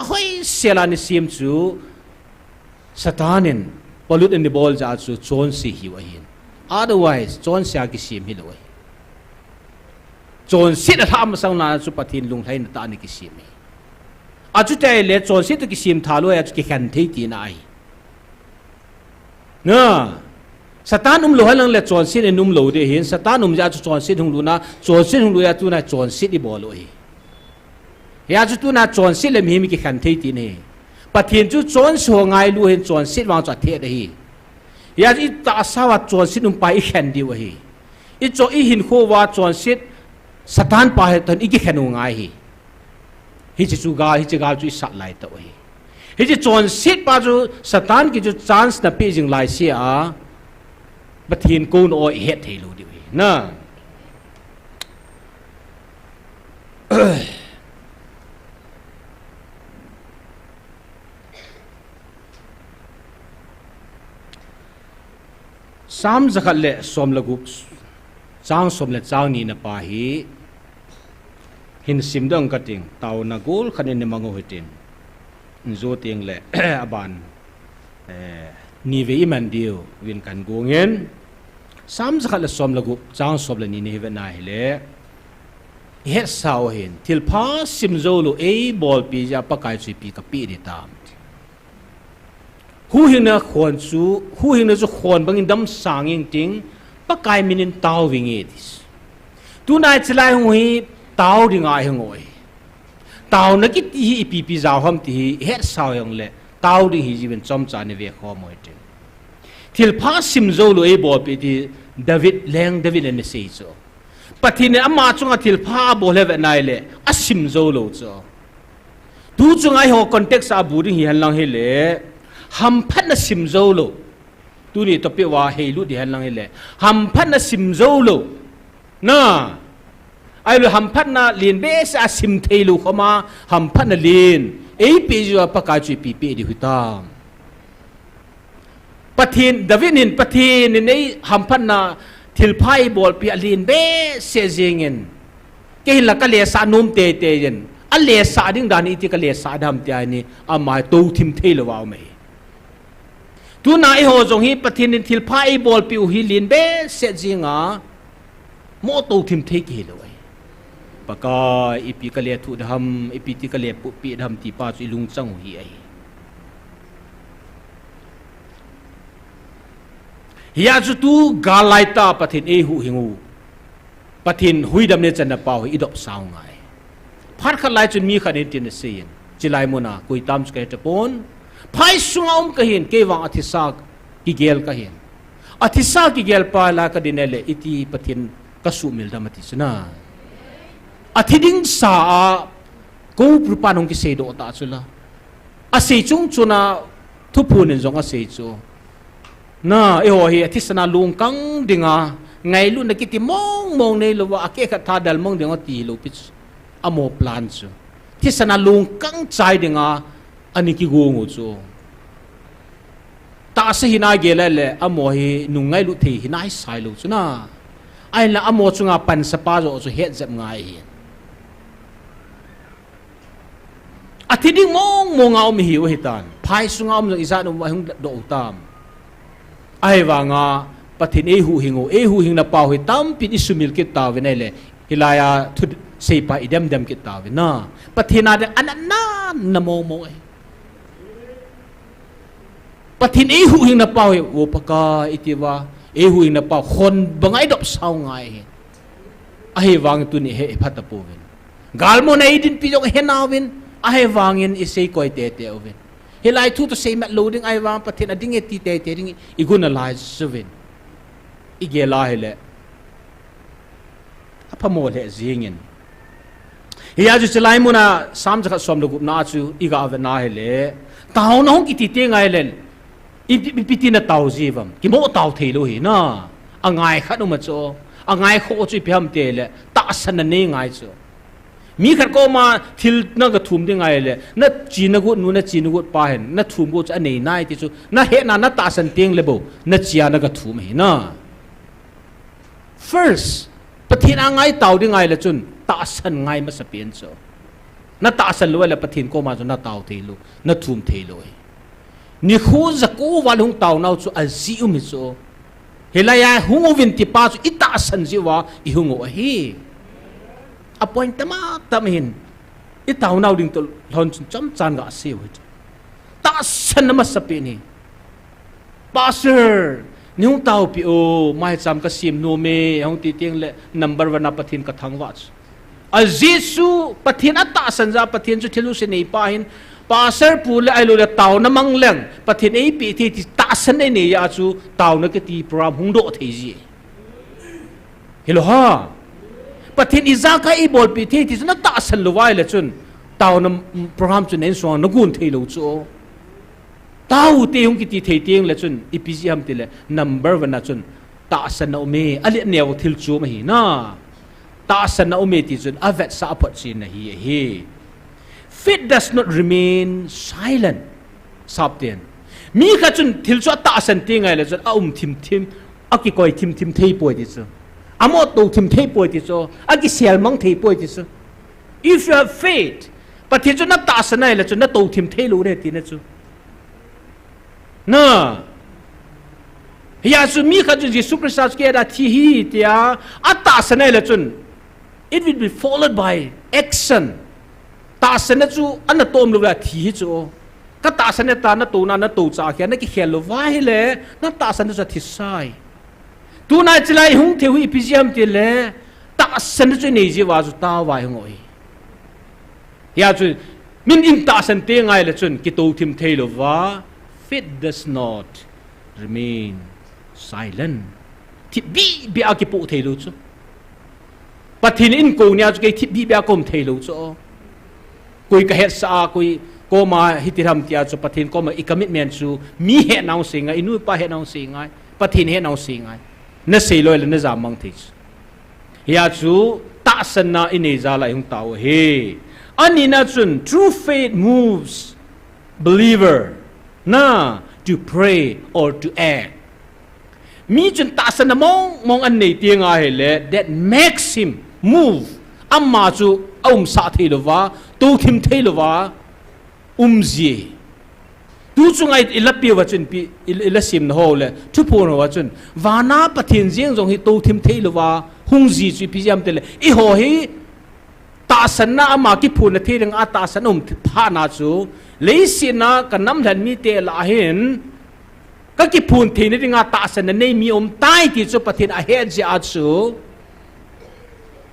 ahoisel a ana sem chu, Satan in pollute ana bol jeh a chu chonse hiu ahin. Otherwise, chonse a kisem hilou ahi. Chonset alhah masang laiya chu Pathen lunglhaina tah a ana kisem ahi. Achuti ahile chonset toh kisem tha lou ahi, achu kikhen thei tina ahi. Na, Satan umlou henlang le chonset in umlou ding ahin, Satan um jeh a chu chonset hung lut na, chonset hung lut a tuna chonset ibol u ahi. Hia chu tuna chonset le mihem ikikhen thei tina ahi. Pathen chu chonse ho ngailu ahin, chonset vang chu athet ahi. Hia chu itahsa uva chonset umpa ikhen diu ahi. Ichon ihinkho uva chonset Satan pa hi toh ikikhen u ngai ahi. Hiche chu gal, hiche gal chu isat lai tauve. Hiche chonset pa chu Satan kiti chu chance napeh jing laisea, Pathen kouna ihet thei lou diu ahi. Na. Psalm jakhat le som le gup, chang som le chang ni na pa hi, hin sim ding kating, taona gol khat in imang u hitin. Injo teng le, aban, eh, nivei iman diu vin kahin gong in. Psalm jakhat le som le gup, chang som le ni na hi vet na hile, ihetsa u ahin, thilpha sim jou lou eibolpi jeh a Pakai chu ipi kapeh ding tam. Huhhingna khon chu, huhhingna chu khon bangin damsang inting, Pakai min in tao vinge ti. Tuna hiche lai hung hi tao ding ahi ngoi. Taona kiti hi ipi ipi jao ham ti hi ihetsa u jongle, tao ding ahi jeh in chomcha in ive khom u hitin. Thilpha sim jou lou eibolpi ti David, leng David in ana sei chu. Pathen in ama chunga thilpha abol hi vet na hile, asim jou lou chu. Tu chunga eiho context a bu ding hihen lang hile, hamphatna sim jou lou. Tuni topic uva heilut ding hihen lang hile, hamphatna sim jou lou. Na, ahilou hamphatna len behseh a sim thei lou khoma, hamphatna len eipeh jeh uva Pakai chu ipi peh diu hitam. Pathen, David in Pathen in eihamphatna thilpha eibolpi alen behseh jengin, kei hinla kalesah nom teitei in, alesah ding dan hi iti kalesah ding ham tia hi ama hi touthim thei lou a um ahi. Tuna eiho jong hi Pathen in thilpha eibolpi u hi len behseh jeng a, mo touthim thei kihilou ahi. Pakai, ipi kalethuh ding ham, ipi ti kalepeh ding ham ti pa chu ilungchang u hi ahi. Hia chu tu gal laitah Pathen eihuhhing u, Pathen huhhingna ichan na pa u hi idopsah u ngai. Phat khat lai chun mi khat in hitin asei in, chilai muna koi tam chu kahe tapon. Phai sunga um kahin, kei vang athisa kigel kahin. Athisa kigel pa la kadin le iti Pathen kasuhmil dam ati chu na. Athi ding sa a, Kouprupan hung kiseidoh ta chu la. Asei chung chuna thuphon in jong asei chu. Na, eiho hi athisan a lungkang dinga, ngailutna kiti mong mong neilouva, akeh khat tha dalmang dinga ti lou pi chu. Amaho plan chu. Thisan a lungkang chai dinga, ana kigong u chu. Tahsa hina gel le, amaho hi nung ngailut thei hina hi sailou chu na. Ahinla amaho chunga pansapa joh chu hetjep ngai ahi. Athi ding mong mong a um ihiu hitan. Phai sunga um jong ijat um ahung doh u tam. Ahivanga Pathen eihuhhing u, eihuhhingna pau hi tampin isumil kit tauvin ahile. Hilai a thusei pa idem dem kit tauvin na. Pathen a ding anatna mong mong ahi. Pathen eihuhhingna pau hi, o Pakai iti uva, eihuhhingna pau khon banga idopsah u ngai ahi. Ahivang tuni hi ipha tapouvin. Galmona eidinpi jong ihenauvin, ahivangin isei koi tete uvin. Hilai thu toh seimat lou ding ahivang Pathen ading e ti tete ding igun alai juvin. Igel a hile. Aphamo lheh jingin. Hia chu chilai muna Psalm jakhat som le gupna chu iga vetna hile. Taona hung kiti teng ahile. Ipi, ipi tina tao jiuvam. Kimo tao theilou hi na. Angai khat um a chu. Angai kho chu ipi ham tile. Tahsanna nei ngai chu. Mi khat koma thil na gathum ding ahile, na chi na got nu, na chi na got pa hin, na thum got chu anei nai ti chu, na hetna na tahsan teng le bou, na chi a na gathum ahi na. First, Pathen a ngai tao ding ahile chun, tahsan ngai masapen chu. Na tahsan lou ahile Pathen koma chu na tao thei lou, na thum thei lou ahi. Nikho jako val hung tao nau chu ajeh um hi chu. Hilai a hung uvin ti pa chu i tahsan jeh uva i hung u ahi. A point tam a tam hin. I tao nau ding toh lhon chun chomcha gasei u hi chu. Tahsan na masapen ahi. Pastor, nei hung taopi o, maicham kasem nom e, hung ti teng le number one a Pathen kathangvah chu. Ajeh chu Pathen atahsan jeh a Pathen chu thil jouse neipa hin, Pastor pu le ahilou le taona mang leng, Pathen eipeh thei ti tahsan einei a chu, taona kiti program hung doh thei ji. Hilou ham. Pathen ijakai eibolpeh thei ti chu na tahsan lou vai le chun, taona program chu na insung a na gon thei lou chu. Tao te hung kiti thei teng le chun, ipi jeh ham ti le, number one a chun, tahsan na um e, a lian neo thil chu ahi na. Tahsan na um e ti chun, avetsah a photchen na hi ahi. Faith does not remain silent. Sapten. Mi khat chun thil chu atahsan teng ahile chun, a um thim thim, a kikoi thim thim thei poi ti chu. A mo to thim thei poi ti chu. A kisel mang thei poi ti chu. If you have faith, Pathen chu na tahsan ahile chun na to thim thei lou ding ti na chu. Na. Hia chu mi khat chu Jesu Christa chu kei a thi hi tia, atahsan ahile chun, it will be followed by action. Tahsan na chu ana tom lou le thi hi chu. Ka tahsan na ta na to na, na to cha kia na kikhel lou vai le, na tahsan na chu thi sai. Tuna chilai hung thei u ipi jeh ham ti le, tahsan na chu nei jeh uva chu tao vai hung u hi. Hia chu, min in tahsan teng ahile chun, kito thim thei lou va, faith does not remain silent. Thip bih bih a kipoh thei lou chu. Pathen in kou nia chu kei thip bih bih a ka um thei lou chu. Koi ka hetsah a, koi koma hiti ham tia chu Pathen koma i commitment chu mi hetna hung sei ngai, i nu i pa hetna hung sei ngai, Pathen hetna hung sei ngai. Na sei lou le na jam mang thei chu. Hia chu tahsan na i nei jal a i hung tao u hi. Ani na chun true faith moves believer na to pray or to act. Mi chun tahsan na mong mong anei teng ahile, that makes him move. Ama chu a umsah thei lou va, to thim thei lou va, um ji. Tu chunga i la peh uva chun pi, i, i la sim na ho le, thuphon ho a chun, vana Pathen jeng jong hi to thim thei lou va, hung ji chu ipi jeh ham ti le, i ho hi, tahsan na ama kiphon na thei ding a tahsan um phat na chu, leiset a ka nam lhen mite lah a hin, ka kiphon theina dinga tahsan na nei mi um tai ti chu Pathen ahet jeh a chu.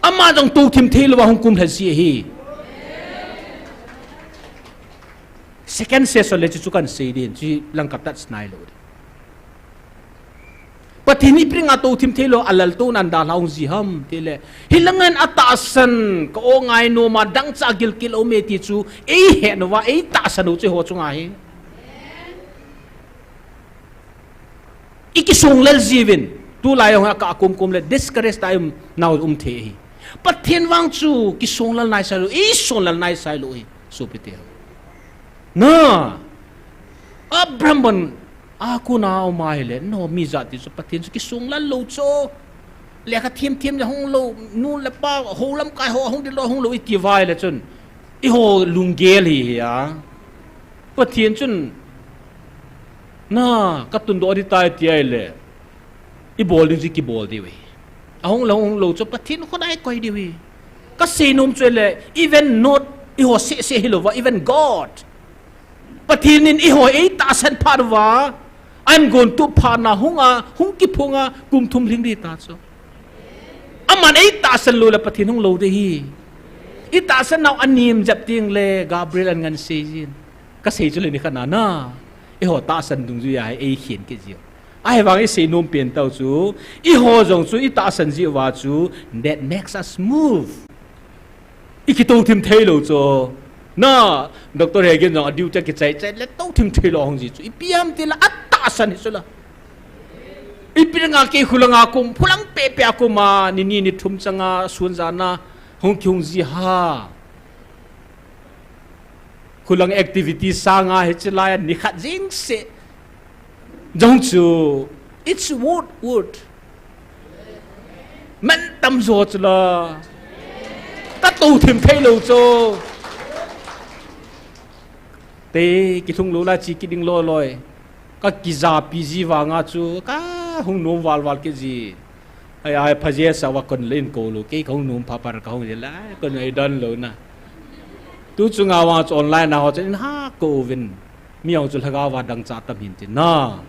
Ama jong to thim thei lou va hung kum lha ji ahi. Second session le chu, chu kan sei din, chu lang ka touch nai lou. Pathen hi ipi dinga to thim thei lou, a lal to nan da hung ji ham ti le. Hilai ngan atahsan ka o ngai nom a dangchah gilkel um e ti chu, ei het u va, ei tahsan u chu ho chunga hi. I kisong lel jiuvin, tulai jong a ka kum kum le discourage ta um nau um thei hi. Pathen vang chu kisong lel nai sai lou, i song lel nai sai lou hi. Sopite ho. Na. Abraham bon a kona um ahile, no mi jat ti chu Pathen chu kisong lel lou chu. Lekha thiam thiam le hung lou, nu le pa, ho lamkai ho hung ding lou, hung lou i ti vai le chun. I ho lunggel hi hi a. Pathen chun, na, ka tundoh ding tai ti ahile, i bol ding chu kibol diu hi. A hung lou, hung lou chu Pathen kho dai koi diu hi. Ka sei nom chu le, even not, i ho seh seh hi lou va, even God. Pathen in i ho ei tahsan phat uva, an gon tu phat na hung a, hung kiphung a, kum thum lhing ding ta chu. Aman ei tahsan lou le Pathen hung lou ding hi. I tahsan nau anem jep ding le Gabriel an ngan sei jin. Ka sei chu le ni khat na na. I ho tahsan dungjui a hi ei khen kit jiu. Ahivang i sei nom pen tau chu. I ho jong chu i tahsan jiu va chu. That makes us move. I kito thim thei lou chu. Na, Doctor Hegin jong a duty a kichai chai le to thim thei lou hung ji chu. Ipi ham ti le atahsan hi chu la. Ipi dinga kei khulanga kum, phulang pe pe a kum a, ni ni ni thum changa, sun jana, Hung kihung ji ha. Khulang activity sanga hiche lai a nikhat jing se. Jong chu, it's worth, worth. Man tam jo chu la. Ka tou thim thei lou chu. Te, kithung lou la chi kiding loi loi. Ka kijapi ji vanga chu, ka hung nom val val kit ji. Ai, ai, phaje sa va kon len ko lou, kei ka hung nom pha par ka hung ji la, kon ai don lou na. Tu chunga vang chu online a ho chen ha ko vin. Mi hung chu lhagao va dangchah tam hin tin na.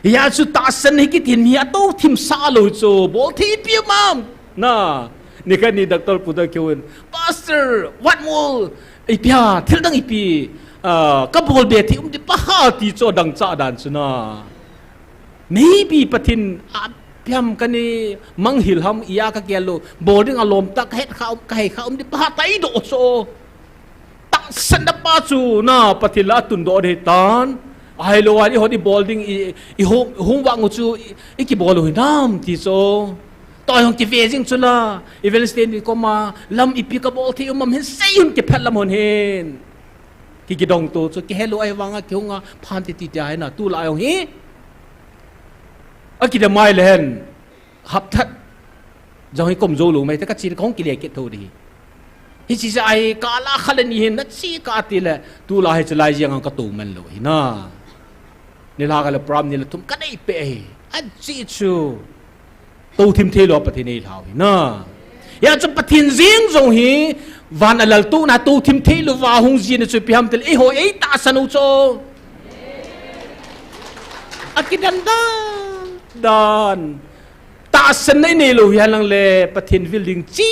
Hia chu tahsan hi kitin mi a tou thim sa lou chu, bol thei pi mam. Na, nikhat ni doctor pu ta keu in, "Pastor, what more? Ipi a, thil dang ipi, ah, ka bol be thei um ti pa ha," ti chu dangchah dan chu na. Maybe Pathen a piam ka ni manghil ham ia ka kel lou, bol ding a lom ta ka het kha um, ka hei kha um ti pa ha ta i do chu. Tahsan na pa chu na Pathen la tun do de tan. Ahilou a i hon i bol ding i, i hung, hung vang u chu i, i kibol u hinam ti chu. Toi hung kive jing chu la. Evangelist ni koma lam ipi ka bol thei um am hin sei hun kiphet lam hon hin. Ki kidong tu chu kihe lou ahi vanga kihung a phan ti ti ti ahi na tu la hung hi. A kidam mai le hen. Hapthat. Jong hi kom jo lou mai te ka chi ka hung kile kit tho di hi. Hichi ja ai ka la kha le ni hin na chi ka ti le tu la hi chalai jeng ang ka tou man lou hi na. Ni la ka le pram ni le thum ka nei pe hi. A chi chu. Tou thim thei lou Pathen ei lhau hi na. Ya chu Pathen jing jong hi van a lal tu na tou thim thei lou va hung ji na chu pi ham tel ei ho ei tahsan u chu. A kidan dan. Dan. Tahsan na i nei lou hi, halang le Pathen vil ding chi,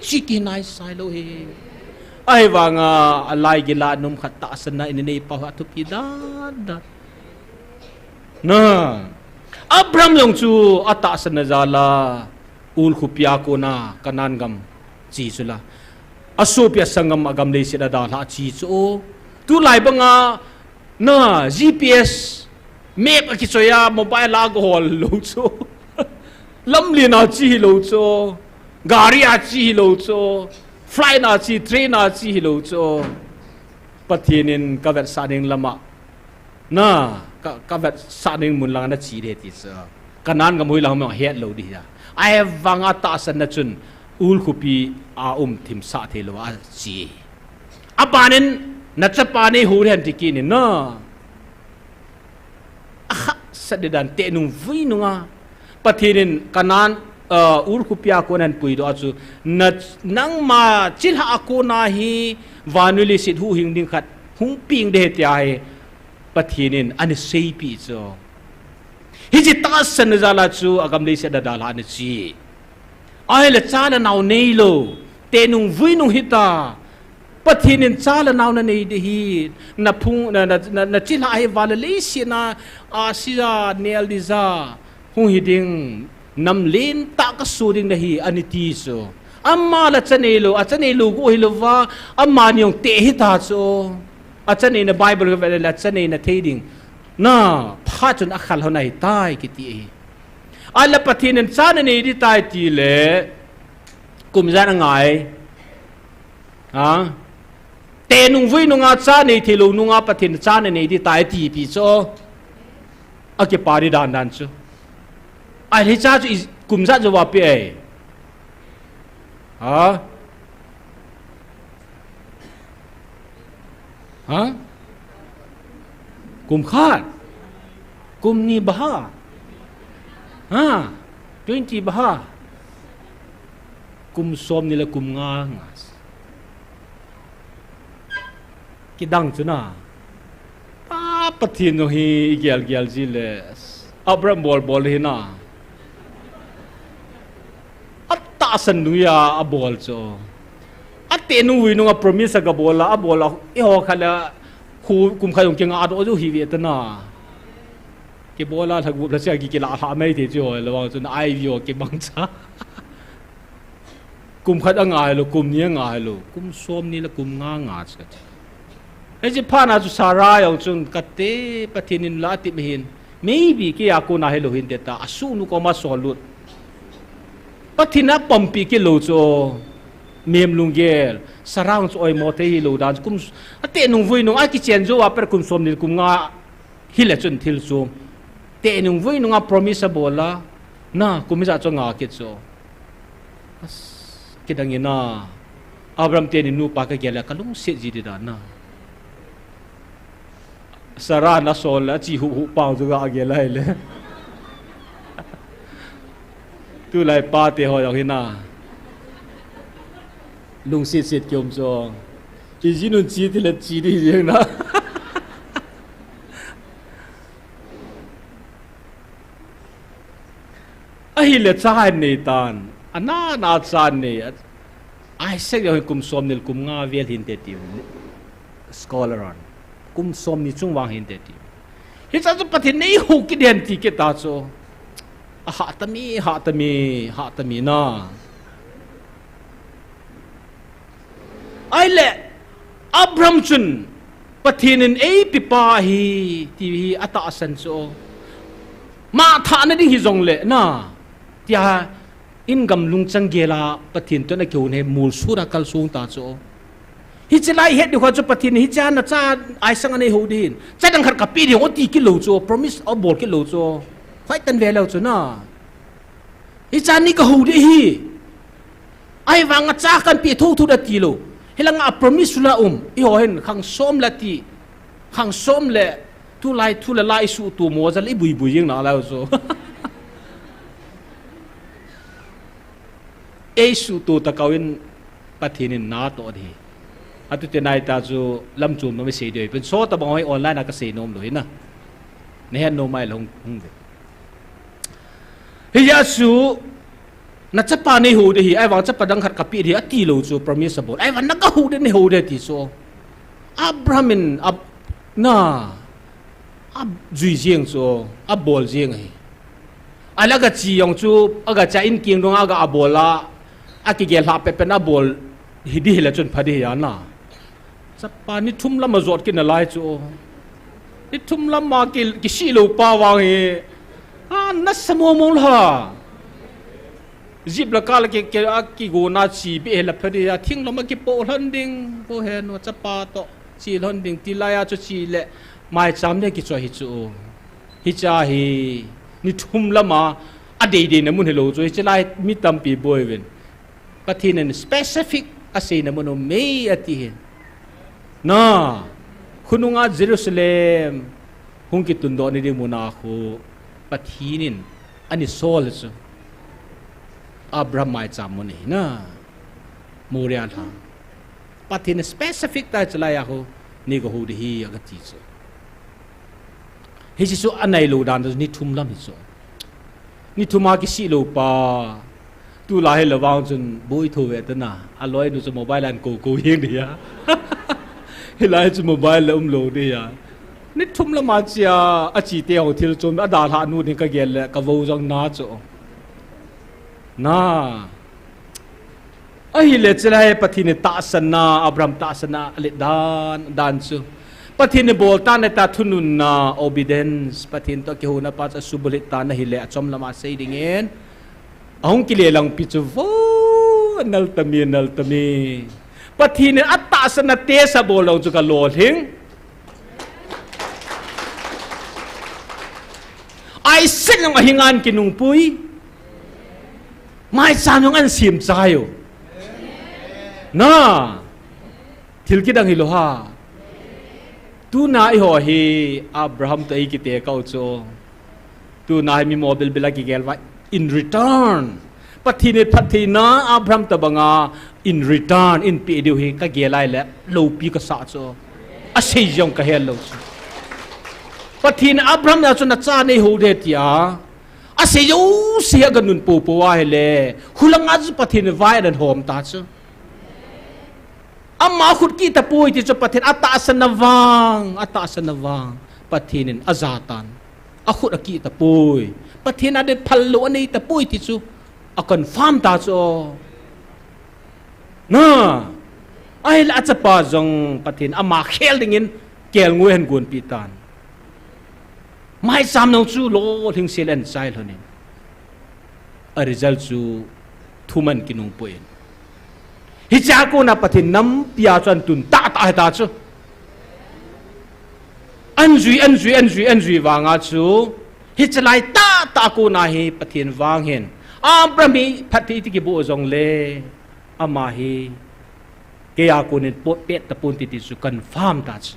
chi ki nai sai lou hi. Ahivanga, a lai gila nom khat tahsan na i nei pa ha thupi dan dan. Na. Abraham jong chu a tahsan na jal a, Ur khopi a kona, Canaan gam chi chu la. A sopi a sanggam a gam leiset a dalha chi chu. Tulai banga, Na, G P S, map a kichoi a, mobile a ga hol lou chu. Lamlen a chi hi lou chu. Gari a chi hi lou chu. Flight a chi, train a chi hi lou chu. Pathen in ka vetsah ding lama. Na, ka, ka vetsah ding mun lang na chi de ti chu. Canaan gam hoi lang ma het lou di a. Ahivanga tahsan na chun, Ur khopi a um thim sa thei lou a chi. Abanin, na chapa nei hou hen ti kit in na. Aha, sa de dan te nung vui nunga. Pathen in Canaan, uh, Ur khopi a kon ahin puidoh a chu. Na, nangma chilhah a kona hi vannoi leiset huhhing ding khat hung peng de ti ahi. Pathen in ana seipeh chu. Hiche tahsan na jal a chu a gam leiset a dalha ana chi. Ahile cha le nao neilou, te nung vui nung hita. Pathen in cha le nao na nei de hi, na phung, na, na, na, na chilhah hi van le leiset a, a si ja, nel di ja. Hung hi ding, nam lentah ka soh ding nahi, ani ti chu. Ama la cha neilou, a cha neilou gu hilou va, amani jong te hita chu. A cha neina Bible ka vet le a cha neina thei ding. Na, phat chun a khal hon ahitai kiti ahi. Ahile Pathen in cha nanei ding tai ti le, kum ijat angai. Ha? Te nung vui nunga cha nei thei lou nunga Pathen cha nanei ding tai ti pi chu. A kipa ding dan dan chu. Ahile cha chu i kum ijat jou a pe ai. Ha? Ha? Kum khat. Kum ni baha. Ha? Twenty baha. Kum som ni le kum nga nga. Kidang chu na. Pa Pathen jong hi i gel gel ji le. Abraham bol bol hi na. A tahsan nui a, a bol chu. A te nung vui nung a promise a ga bol a, a bol a, i ho kha le, khu kum kha jong kinga a do ju hi ve ta na. Kibol a lha gup lha sia ki kila lha mai te chu ho le vang chu na ai vi ho kibang cha. Kum khat a ngai lou, kum ni a ngai lou, kum som ni le kum nga nga cha. Hiche phat na chu Sarah jong chun kate Pathen in la tip hin. Maybe kei a kona hilou hin te ta, a sunu koma sol lut. Pathen in apompi kit lou chu. Mem lunggel, Sarah chu oimo thei hilou dan chu kum, ateh nung vui nung a kichen jou a pat kum som ni kum nga hile chun thil chu. Teh nung vui nung a promise abol a, na, kum hijat chu nga kit chu. As, kidang in a, Abraham teni nupa kagel a kalungset ji di dan na. Sarah nasol le, achi huhhuh pau chu gagel a hile. Tulai pate ho jong hi na. Lungset set kium chu. Ijeh inem chi tile chi di jeng na. Ahile cha anei tan. Ana na cha anei. Isaac jong hi kum som ni le kum nga vel hinte tiu. Scholar hon. Kum som ni chung vang hinte tiu. Hicha chu Pathen in eihou kit den ti kit ta chu. Ahah tami, hah tami, hah tami na. Ahile, Abraham chun, Pathen in eipepa ahi, ti hi atahsan chu. Ama thahna ding hijongle, na, tia, in gamlung chang gel a, Pathen toh ana kihou hi, molsot a kalsong ta chu. Hiche lai het ding kho chu Pathen in, hiche a nacha Isaac ana eihou ding hin. Cha dang khat kapeh ding, ati kit lou chu, promise abol kit lou chu. Hoitah in ve leu chu na. Hiche a nei kahou ding ahi. Ahivang a cha kahin pe thotho ding ati lou. Hilanga promise la um. Eiho hin khang som le ti. Khang som le tulai thu le la isuhto mo jal ibuibui jeng nalai chu. Eisuhto ta kau in Pathen in natoh ding. Atute nai ta chu lamchom nom isei ding. Pen so tabang hoi online a kasei nom lou hi na. Nahet nom mai le hung, hung ve. Hijeh chun, nachapa neihou ding ahi, ahivang chapa dang khat kapeh ding ahi, ati lou chu promise abol. Ahivang nagahou ding neihou ding ati chu. Abraham in, Ab-, na, ajui jeng chu, abol jeng ahi. Ahile agache jong chu, agache in keng dong a aga abol a, akigel lhah pehpeh in abol, hi ding hile chun pha ding ahi na. Chapa ni thum lam a jot kit nalai chu. Ni thum lam a ki, kisih lou pa vang hi. A, nasa mong mong lha. Jeep le car le ki, ki, a kigona che beh hile pha ding a, thinglom a kipoh lhon ding, po he nu chapa toh che lhon ding ti lai a chu che le maicham le kichoi hi chu. Hiche hi ni thum lam a, adei dei na mun hilou chu, hiche lai mi tampi boi uvin. Pathen in specific aseina mun um e ati hi. Na, khonunga Jerusalem, hung kitundoh na ding mun a khu, Pathen in ana sol chu. Abraham maicham mun ahi na, Moriah lha. Pathen in specific tah hiche lai a khu, nei gahou ding ahi, agati chu. Hiche chu anai lou dan chu ni thum lam hi chu. Ni thum a kisih lou pa. Tulai hile vang chun boi tho ve ta na. Aloi nu chu mobile a akou kou jeng ding ahi. Hilai chu mobile le umlou ding ahi. Ni thum lam a che a, ache te ho thil chom, adalhah nu ding kagel le, kavou jong na chu. Na. Ahile chulai Pathen in tahsanna, Abraham tahsanna, alet dan, dan chu. Pathen in bol tan ahi ta thununna, obedience, Pathen toh kihouna pa chu asubulhit tan ahile, achom lam a sei ding in. Ahung kile lang pi chu vo, nal tami, nal tami. Pathen in atahsanna test abol lou chu kalolhing. Isaac jong ahinga ahin kinungpui. Maicham jong ahin sem chai u. Na. Thil kidang hilou ha. Tuna eiho hi Abraham toh eikitekah u chu. Tuna hi mi mo bilbil a kigel uva. In return. Pathen in phattheina Abraham tobanga in return, in pe diu hi kagel a ahile, loupi kasah chu. Asei jong kahet lou chu. Pathen in Abraham a chu nacha neihou ding tia. Asei jouse hi aganun poupou ahile, khulanga chu Pathen in vai ahin hom ta chu. Ama khut kit tapoi ti chu Pathen atahsanna vang, atahsanna vang. Pathen in aja tan. Akhut akit tapoi. Pathen a ding phal lou anei tapoi ti chu. A confirm ta chu. Na. Ahile achapa jong Pathen ama khel dingin kelngoi ahin gonpi tan. Maicham nung chu lolhing sel in chai lhonin. A result chu thuman kinung poi. Hichea kona Pathen nampi a chu ahin tun tahtah hita chu. Ahin jui, ahin jui, ahin jui, ahin jui vanga chu, hiche lai tahtah kona hi Pathen vang hin Abraham hi phatthei iti kiboh jongle, ama hi keija konin potpet tapon ti, ti chu confirm ta chu.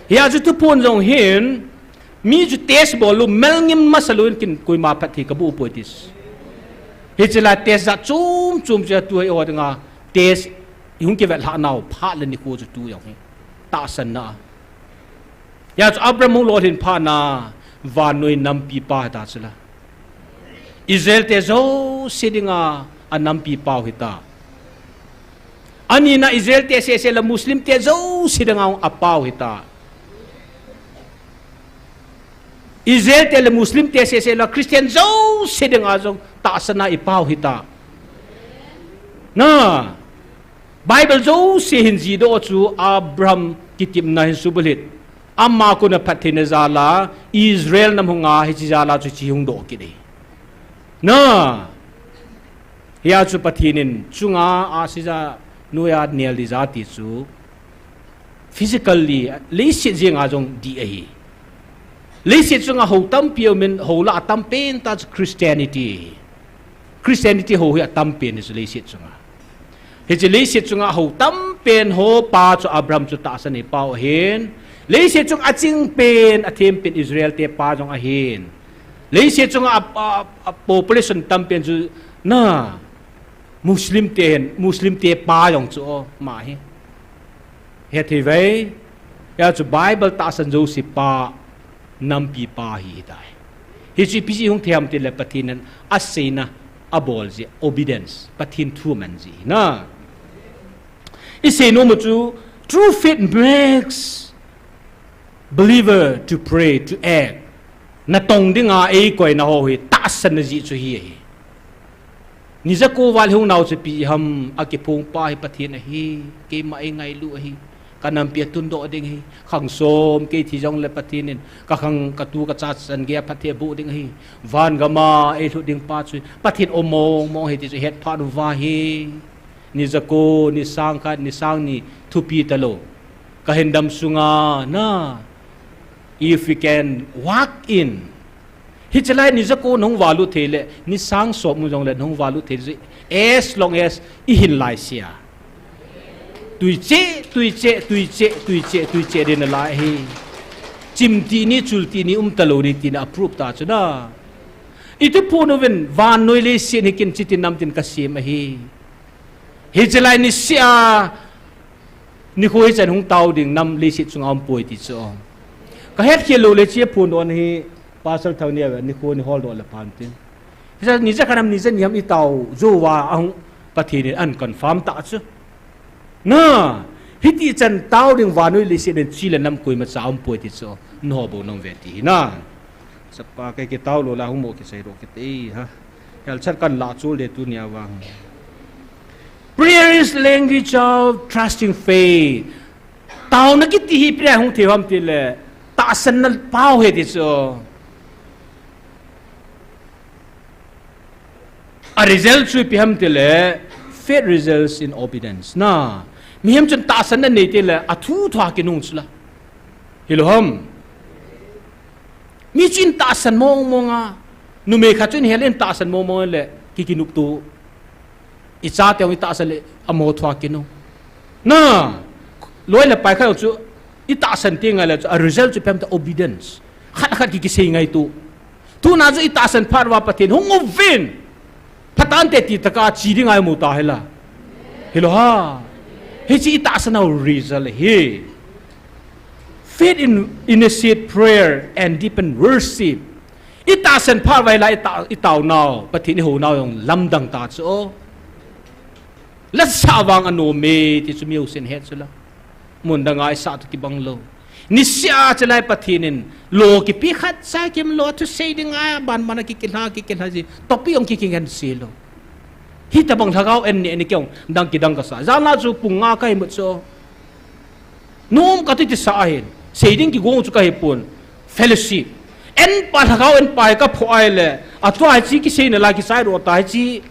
Hia chu thuphon jong hin, mi chu test bol lou, melngim masa lou in kin koima phatthei kaboh poi ti chu. Hiche lai test jat chom chom chu tu hi ho dinga test ihung kivet lhah nau phat le nikho chu tu jong hi tahsanna. Hia chu Abraham hung lolhin phat na vannoi nampi pa hita chu la. Israel te jouse dinga anampi pau hita. Anina Israel te sese le Muslim te jouse dinga apau hita. Israel te le Muslim te sese le Christian jouse dinga jong tahsanna ipau hita. Na, Bible jouse hin jihdoh chu Abraham kitepna hin subulhit. Ama kona phattheina jal a Israel nam hunga hiche jal a chu hiche hung doh kit ahi. Na, hia chu Pathen in chunga ahsi ja, noiya nel ding ja ti chu physically, leiset jenga jong dih ahi. Leiset chunga hou tampi aumin, hou lah a tampen tah chu Christianity ahi. Christianity hou hi atampen hi chu leiset chunga. Hiche leiset chunga hou tampen ho pa chu Abraham chu tahsan eipau ahin. Leiset chunga achingpen, athempen Israel te pa jong ahin. Leiset chunga a, a, a population tampen chu na Muslim te hin, Muslim te pa jong chu o, ama hi. Hethei ve, hia chu Bible tahsan jouse pa, nampi pa hi hitai. Hichu ipi jeh hung thei ham tile Pathen in aseina abol jeh, obedience, Pathen thu aman jeh hi na. Isei nom u chu, true faith makes believer to pray, to act. Natong dinga eikoina ho hi tahsanna jeh chu hi ahi. Ni jako val hung nau chu ipi ham, akiphong pa hi Pathen ahi, keima eingailu ahi, kanampi atundoh ding ahi, khang som kei thi jongle Pathen in, kakhang katu kacha chan geiya phatthei aboh ding ahi, van gama eilhut ding pa chu Pathen um mong mong ahi ti chu hetphat uva hi. Ni jako, ni sang khat, ni sang ni thupi talou. Kahin dam sunga, na, if we can walk in, hiche lai ni jako nahung valut thei le, ni sang som mu jongle nahung valut thei le, as long as ihin laisea. Tui cheh, tui cheh, tui cheh, tui cheh, tui cheh ding nalai ahi. Chim tini, chul tini um talou ding tina approve ta chu na. Iti phon uvin, vannoi leiset hi kin chiti nam tin kasem ahi. Hiche lai niseh a, nikho hichan hung tao ding nam leiset chunga umpoi ti chu. Kahet khel lou le hiche phondohna hi Pastor Thangneo nikho ni holdoh le phan tin. Hiche ni jakhat ham ni jani ham itao jouva ahung Pathen in ahin confirm ta chu. Na, hitichan tao ding vannoi leiset in chi le nam koimacha umpoi ti chu. Nangho bou nang ve ti hi na. Chapa kei kitao lou la hung mo kisei lou kiti ha. Helchat kan lah chul de tunia vang. Prayer is language of trusting faith. Taona kiti hi ipi a hung thei ham tile, tahsanna pao ahi ti chu. A result chu ipi ham tile, faith results in obedience. Na, mihem chun tahsanna nei tile, athu thua kinung chu la. Hilou ham. Mi chun tahsan mong mong a, numei khat chun hel in tahsan mong mong le, ki kinupto. Ichate jong itahsan le, amaho thua kinung. Na, loi le pai khat jong chu, itahsan teng le chu, a result chu ipi ham tile obedience. Khat khat ki kisei ngaito. Tuna chu itahsan phat uva Pathen hung uvin. Phatah inte ti tah a che ding ahi mu ta hi la. Hilou ham. Hiche itahsan a result ahi. Faith in, initiate prayer and deepen worship. Itahsan phat uva la ita, itao nau, Pathen ihou nau jong lamdang ta chu. Lasah vang anom e, ti chu mi jousen het chu la. Mun danga isah toh kibang lou. Niseh a chalai Pathen in, lo kipe khat cha kim lo, thusei ding a, ban ban a kikilha, kikilha ji. Topi jong kikingen se lou. Hitobang lhagao en ni, en ni kei jong, dang kidang kasa. Jan la chu pung nga kahi mut chu. Nom kati ti sa ahin. Sei ding kigong chu kahi pon. Fellowship. En pa lhagao en pa hi kaphoh a ile. Atua hiche kiseina la kisai ro ta hiche.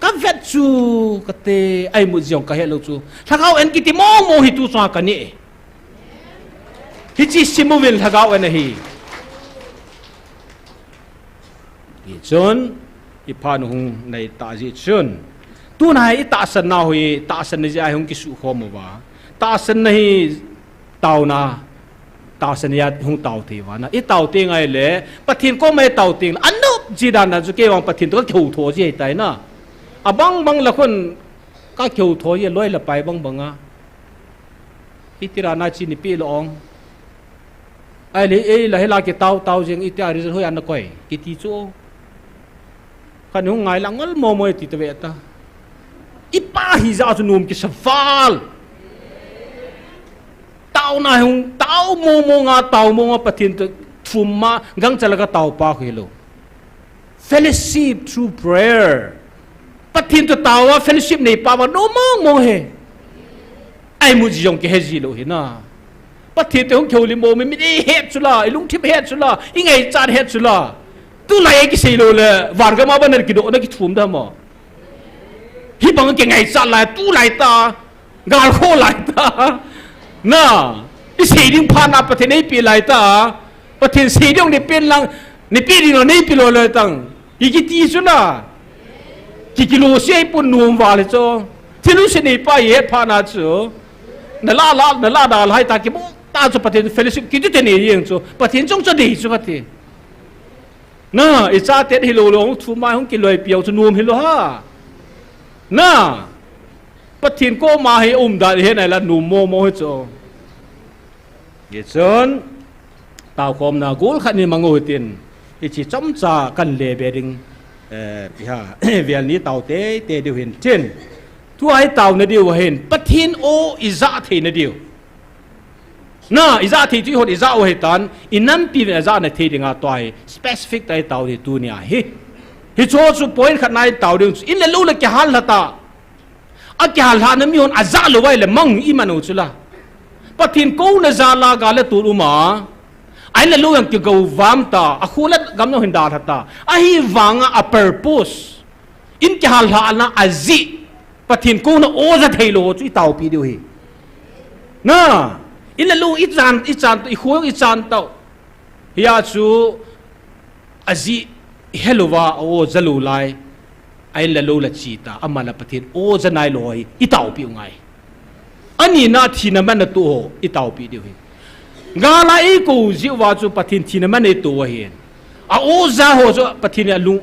Avet chu kate, a imut jong kahe lou chu. Lhagao en kiti mong mong hi tu chunga kani. Hiche simuvin lhagao en ahi. Hichun, ipha nu hung nai ta ji chun. Tuna hi itahsan nau hi, tahsan na ji a hung kisukhom uva. Tahsan na hi taona, tahsan na hung tao thei uva na. Itao teng ahile, Pathen koma itao teng le, anop ji dan dan chu kei vang Pathen toh kakihou tho ji ahitai na. Abang bang la khun kakihou tho ji, loi le pai bang bang a. Iti ra na chi ni pi lo ong. Ahile, ei la hila kitao tao jeng, iti a result hoi a na koi. Kiti chu. Kani hung ngai la ngol mo mo ti ta ve ta. Ipa hi ja chu nom kisa val. Taona hung, tao mo mo nga, tao mo nga Pathen toh thum ma, gangchal a katao pa khu hilou. Fellowship through prayer. Pathen toh taoa fellowship nei pa va nom mong mong hi. A imut ji jong kihe ji lou hi na. Pathen toh hung kihoulim mo mi, mi eihet chu la, ilungthim het chu la, ingaichat het chu la. Tulai a kisei lou le, van gam a ban na kidoh na kithum da mo. Hibang kingaichat lai, tulai ta. Gal kho lai ta. Na, isei ding phat na Pathen eipe lai ta. Pathen sei ding ni pen lang, ni pe ding lo nei pe lo lai tang. Iki ti chu na. Ki kilo sei pun nom val chu. Thil u se nei pa ye phat na chu. Na la la, na la da lai ta kimu. Ta chu Pathen fellowship kiti te nei jeng chu. Pathen jong chu dei chu kati. Na, ichate hilou lou, thum mai hung kiloi piau chu nom hilou ha. Na, Pathen koma hi umdan hi nai la nom mo mo hi chu. Hichun, taokhomna gol khat ni mang u hitin, hiche chomcha kan le be ding, eh, iha, vel ni tao teitei diu hin tin. Tua hi taona diu hin, Pathen o ija theina diu. Na, ija thei chu ihon ija u ahitan, inampi uvin ajana thei dinga tua hi, specific tah a itao ding tunia hi. Hicho chu point khat na itao ding chu, in le lou le kihal lha ta. Akihal lhahna mihon aja lou vai le mang iman u chu la. Pathen kouna jal a gal le tol um a. A in le lou jong kigou vam ta, akho le gam jong hin dalha ta. Ahivanga a purpose. In kihal lhahna ajeh, Pathen kouna o ja thei lou chu itaopi diu hi. Na, in le lou ichan, ichan tau, ikho ichan tau. Hia chu ajeh, ihelouva a o ja lou lai. A in le lou la chi ta, ama la Pathen o ja nai lou hi, itaopi u ngai. Anina thina man a toh ho, itaopi diu hi. Gal a eikou jiu va chu Pathen thina man a itoh u ahin. A o ja ho chu Pathen in alung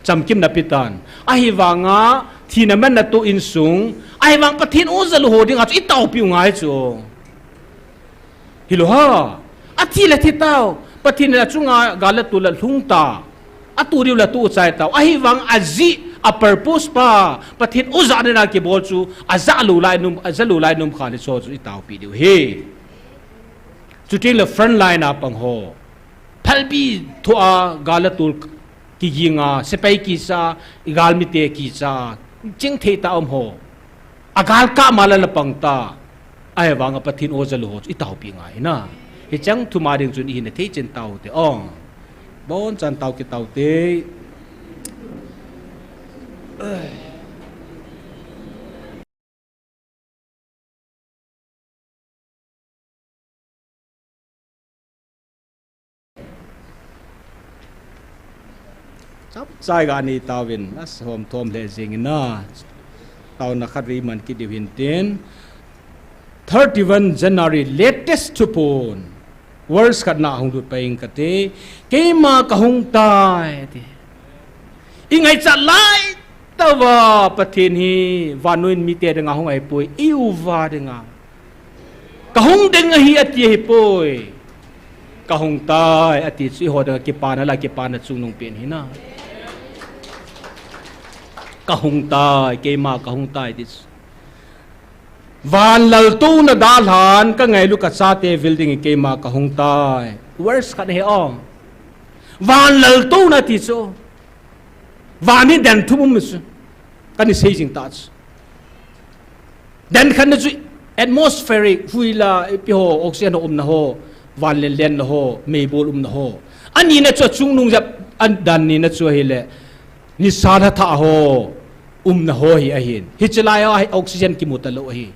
chamkimna pe tan. Ahivanga thina man a toh insung. Ahivang Pathen o ja lou ho dinga chu itaopi u ngai chu. Hilou ha. Athi le thi tau. Pathen in achunga gal le tol alhung ta. Atoh diu le atoh chai tau. Ahivang ajeh, a purpose pa. Pathen o ja nina kibol chu. Aja lou lai nom, aja lou lai nom kha le chu chu itaopi diu hi. Chuteng le front line a pang ho. Phalbi thua gal le tol kiginga, sepai kicha, igalmite kicha, chingthei tah a um ho. Agal kah ma la la pang ta. Ahivanga Pathen o ja lou ho chu itaopi ngai na. Hicheng thum a ding chun ihina thei chen tau te o. Bonchan tao kit tau te. Chapchai ga ni tauvin, a hom thom le jing ina. Tauna khat vei man kit diu hin tin. Thirty-one January latest thupon. Verse khat na hung lut pai ing kate. Keima kahung tai ti. Ingaichat lai tauva Pathen hi vannoi mite dinga hung ahipoi, iuva dinga. Kahung ding ahi ati ahipoi. Kahung tai ati chu eiho dinga kipana la kipana chungnung pen hi na. Kahung tai, keima kahung tai ti chu. Van laltouna dalhan, kangailu kachate vil dingin keima kahung tai. Verse khat ahi o. Van laltouna ti chu. Van hi den thum um chu. Kana sei jing ta chu. Den khatna chu atmospheric, hui la, ipi ho, oxygen ho umna ho, van len lenna ho, meibol umna ho. Anina chu chungnung jep, adan nina chu ahile, nisa lha thah ho, umna ho hi ahin. Hiche lai a hi oxygen kimu talou ahi.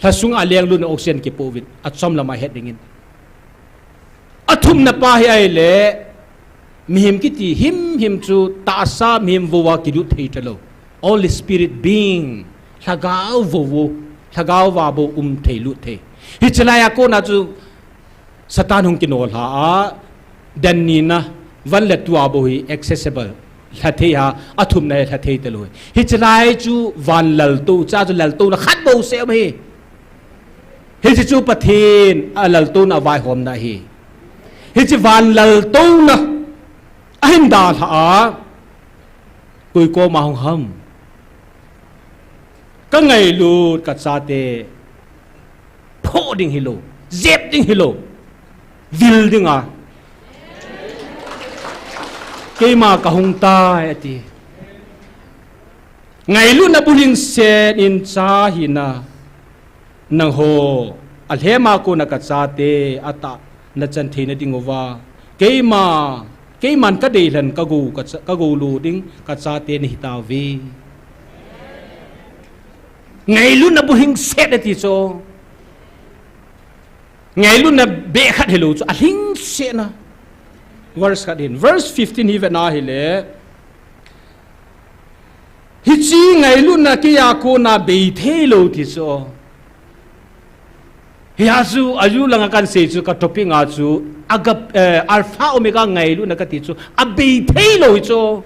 Lha sunga lenglutna oxygen kipouvin, achom lama het dingin. Athumna pa hi ahile, mihem kiti himhim chu tahsa mihem vouva kilut thei talou. Only spirit being, lhagao vou, lhagao va bou um thei lut thei. Hiche lai a kona chu Satan hung kinolha a, dan nina, van le tua bou hi accessible, lha thei a, athumna hi lha thei talou. Hiche lai chu van laltou, cha chu laltouna khat bou seh um ahi. Hiche chu Pathen a laltouna vaihomna ahi. Hiche van laltouna ahin dalha a, koi koma hung ham? Ka ngailut ka chate phoh ding hilou, jep ding hilou, vil dinga, keima kahung tai ati. Ngailutna bulhingset in cha hina, nangho alhema kona ka chate atah nachan theina dinguva, keima, keiman kadeilhen kagou, ka cha, kagou lou ding ka chate nahitauve. Ngailutna bulhingset ati chu. Ngailutna beh khat hilou chu, alhingsetna. Verse khat hin. Verse fifteen hi vena hile, hiche ngailutna keiya kona bei theilou ti chu. Hia chu, ayu langa kahin sei chu, ka topic nga chu, agap, eh, Alpha Omega ngailutna kati chu, abei theilou hi chu.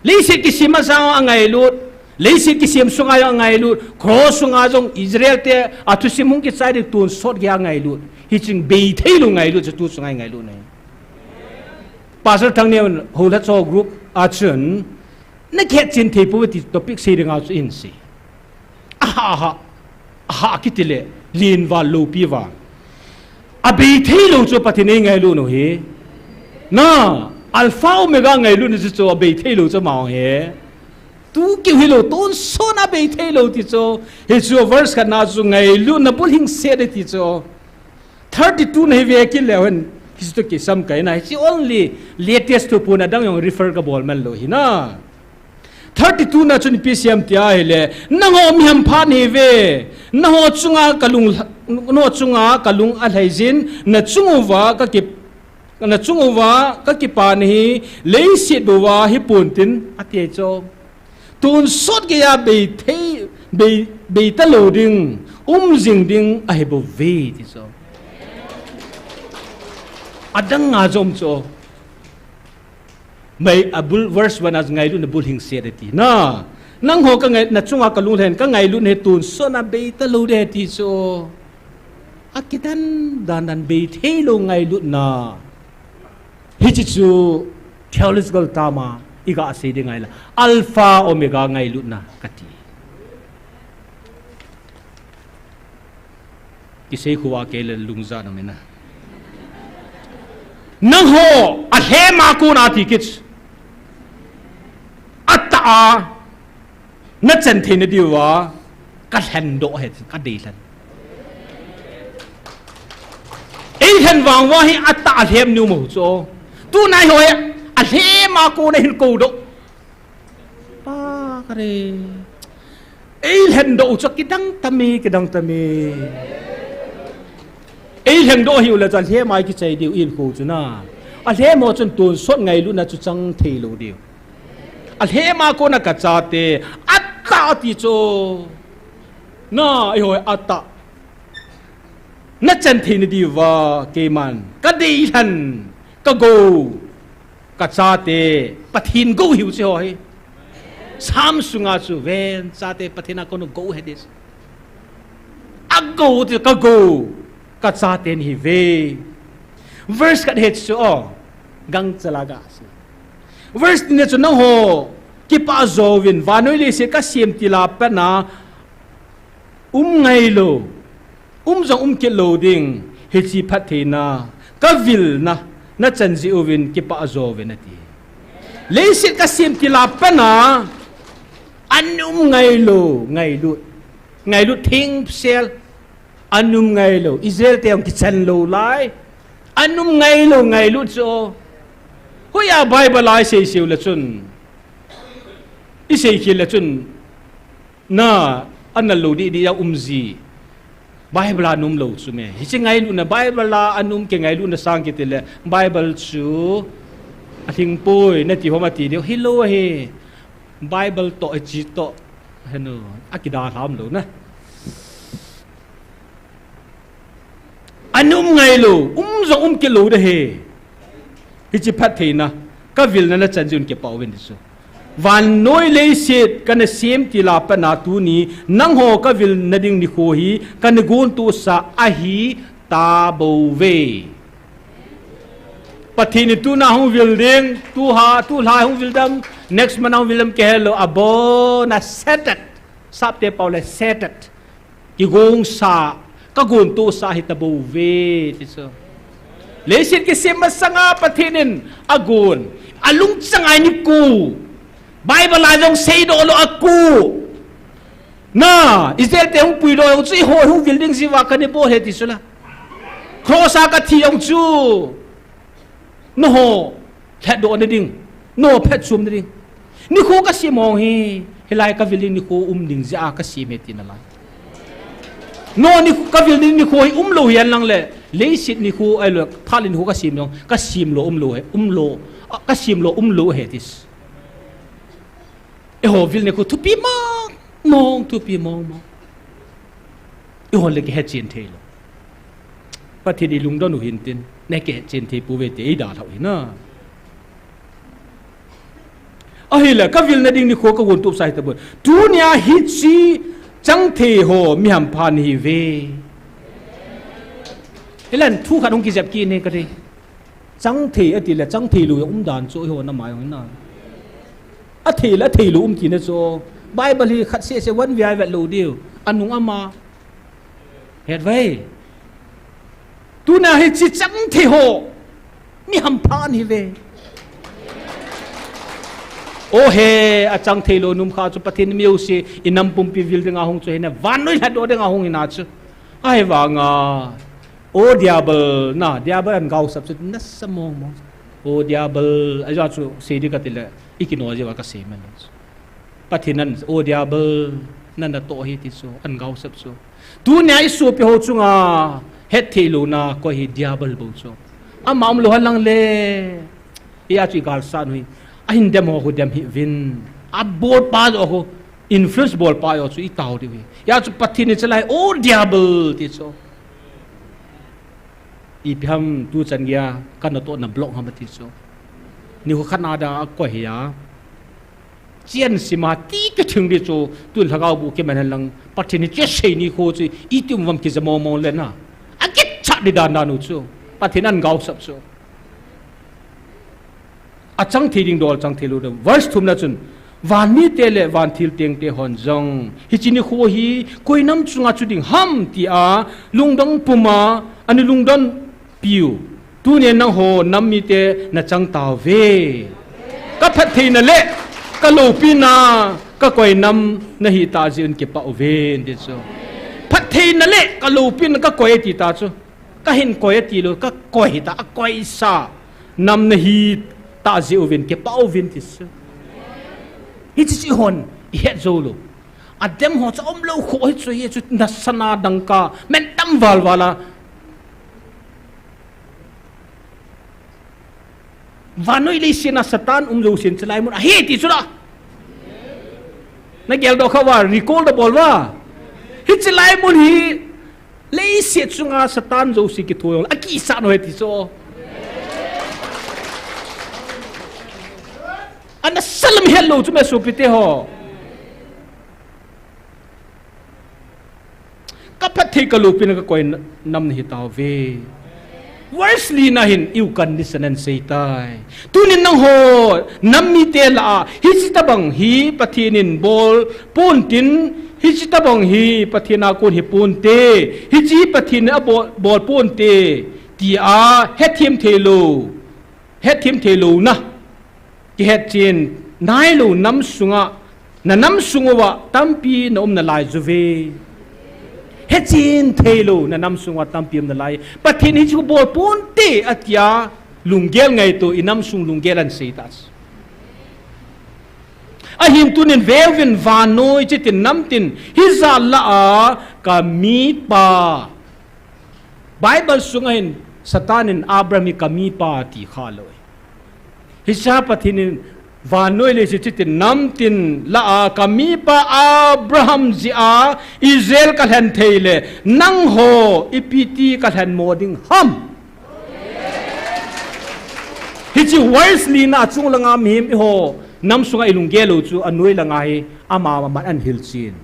Leiset kisem a jong angailut, leiset kisem sunga jong angailut, cross sunga jong Israel te athusim hung kichai ding tonsot geiya angailut. Hicheng bei theilou ngailut chu tu chunga angailut ahi. Pastor Thangneo'n houlhacha group a chun, nahet chen thei pouve ti topic sei dinga chu ahin sei. Aha, aha, aha kiti le, lin val loupi val. Abei theilou chu Pathen in eingailut u ahi. Na, Alpha Omega ngailutna chu, chu abei theilou chu ama ahi. Tu keu hilou, tonsot a bei theilou ti chu. Hichu verse khatna chu ngailutna bulhingset ati chu. Thirty-two na hi ve kit leu hen, hichu toh kisam kahi na, hichu only latest thu pon, adang jong refer kabol man lou ahi na. Thirty-two na chun ipi asei em tia ahile, nangho mi hampha nahiuve, nangho chunga kalung, nangho chunga kalung alhai jin, nachung uva kaki, nachung uva kakipa nahi, leiset bou a hipon tin, ati chu. Tonsot geiya bei thei, bei, bei talou ding, um jing ding ahi bouve ti chu. Adang a jong chu. Mai, a bul, verse one a ngailutna bulhingset ati na. Nangho ka ngai, nachunga kalung lhen, ka ngailutna hi tonsot a bei talou ding ahi ti chu. Akidan dan dan bei theilou ngailutna. Hiche chu theological term a iga sei ding ahile, Alpha Omega ngailutna kati. Kisei khuva kei le lungjat na mina. Nangho alhema kona ti kit. Atah a nachan theina diuva, kalhen doh ahi, kadeilhen. Eilhen vang uva hi atah a lhem niu mo chu. Tuna hi hoi, alhema kona hin kou doh. Pa kare. Eilhen doh u chu kidang tame, kidang tame. Eilhen doh hiu le chu alhema kichai diu in khu chu na. Alhem ho chun tonsot ngailutna chu chang theilou diu. Alhema kona kachate, atah ti chu. Na, eihoi atah. Nachan theina diuva, keiman. Kadeilhen, kagou. Kachate, Pathen gou hiu chu hoi. Psalm sunga chu ven, chate Pathen a kona gou ahi ti. Agou ti, kagou. Kachate nahiuve. Verse khat hi chu o. Gangchal a gasei. Verse ni na chu nangho, kipah jouvin, vannoi leiset kasem til a pat a, um ngailou, um jong um kit lou ding, hiche phattheina, kavilna, nachan jeh uvin, kipah jouvin ati. Leiset kasem til a pat a, an um ngailou, ngailut, ngailut theng sel, an um ngailou, Israel te jong kichan lou lai. An um ngailou, ngailut chu. Hoiya Bible a isei seiu le chun. Isei khel le chun, na, anal lou didi a um ji. Bible a um lou chu me. Hiche ngailutna Bible a um, kingailutna sang kiti le Bible chu alhing poi nati hom ati diu hilou ahi. Bible toh, hiche toh, henu, akidalham lou na. Ana um ngai lou, um jong um kit lou ding ahi. Hiche phattheina, ka vilna na chan jun kipah uvin ti chu. Vannoi leiset kana sem til a pat a tuni, nangho ka vilna ding nikho hi, kana gontohsa ahi tabouve. Pathen in tuna hung vil ding, tu ha, tulha hung vil dem, next month hung vil dem kihe lou, abon a settled. Sapte pao le settled. Kigongsa, ka gontohsa ahi tabouve, ti chu. Leiset kisem masanga Pathen in agon, alungchang a nikho. Bible a jong seidoh lou akho. Na, Israel te hung puidoh jong chu eiho hung vil ding jeh uva kana bol ahi ti chu la. Cross a kathi jong chu. Nangho lhatdoh na ding, nangho phatchomna ding. Nikho kasem hong hi, hilai ka vil ding nikho um ding jeh a kasem ahi tina lai. Nangho nikho, ka vil ding nikho hi um lou hihen lang le, leiset nikho ahilou, thal in nikho kasem jong, kasem lou um lou ahi, um lou, a, kasem lou um lou ahi ti chu. Eiho vil nikho thupi mong mong, thupi mong mong. Eiho le kihe chen thei lou. Pathen in lungdon u hintin, na kihe chen thei pouve ti eidalhau hi na. Ahile, ka vilna ding nikho ka gontohsa ahi tabou. Tunia hiche chang thei ho mi hampha nahiuve. Hilan thu khat hung kijep kit in kati. Chang thei ati le, chang thei lou jong um dan chu, eiho na mai jong na. Athei le, athei lou um tina chu. Bible hi khat seh seh van via vet lou diu. Anung ama. Het ve. Tuna hiche chang thei ho. Mi hampha nahiuve. O he, achang thei lou nung kha chu Pathen mi jouse, i nam pumpi vil ding a hung chu hina. Vannoi lhatdoh ding a hung hina chu. Ahivanga. O diabol, na, diabol an gaosap chu nasa mong mong. O diabol, ajeh chu sei ding kati le, i kino jeh uva kasei man chu. Pathen in, o diabol, nana toh ahi ti chu, an gaosap chu. Tunia i sopi ho chunga, hetthei louna koi hi diabol bou chu. Ama um lou henlang le, hia chu i galsat u hi. Ahin dem ho khu dem hih uvin. Abolpa joh khu, influence bolpa joh chu i tao diu hi. Hia chu Pathen in chalai, o diabol ti chu. Ipi ham tu chan geiya, kana tohna block ham ati chu. Nikho khat na dia akoi hi a. Chian sima ti kithing di chu, tu lhagao bu kiman henlang, Pathen in chesei nikho chu, iti um vam kija mong mong le na. Akichat di dan dan u chu. Pathen in an gaosap chu. Achang thei ding dol chang thei lou ding. Verse thum na chun, van mite le van thil tengte hon jong, hiche nikho hi koi nam chunga chu ding ham tia, lungdong puma, ana lungdon piu. Tunia nangho nam mite na chang tauve. Ka phattheina le, ka loupina, ka koi nam nahi tah jeh un kipah uve, ti chu. Phattheina le, ka loupina, ka koi ti ta chu. Ka hin koi ati lou, ka koi hita, akoisa. Nam nahi tah jeh uvin, kipah uvin ti chu. Hiche chu eihon, ihet jou lou. Adam ho chu aum lou khu, hichu, hichu, nasa na dangka, men tam val val a. Vannoi leiset a Satan um jousen chulai mun ahi ti chu la. Na geldoh kha uva, recall na bol uva. Hiche lai mun hi leiset chunga Satan jouse kitho jong le, akisah nau ahi ti chu. Ana salam het lou chu me sopite ho. Ka phatthei ka loupina ka koi nam nahi tauve. Verse li na hin i condition ahin sei tai. Tunin nangho nam mite lah a, hiche tobang hi Pathen in bol ponte, hiche tobang hi Pathen a kon hi ponte, hiche Pathen in abol, bol ponte, tia hethem thei lou, hethem thei louna. Kihetchen nailou nam sunga, na nam sung uva tampi na um nalai uve. Hetchen thei lou, na nam sung uva tampi um nalai. Pathen in hichu bol ponte atia, lunggel ngaito, i nam sung lunggel ahin sei ta. Ahin tunin veuvin vannoi chitin namtin hijat lah a kamipa. Bible sunga hin Satan in Abraham hi kamipa ti kha lou. Hiche a Pathen in vannoi leiset chitin namtin lah a kamipa Abraham jeh a Israel kalhen thei le nangho ipi ti kalhen mo ding ham. Hiche verse lina achung langa mihem eiho nam sunga ilunggel u chu anoi langa hi ama man ahin hilchen.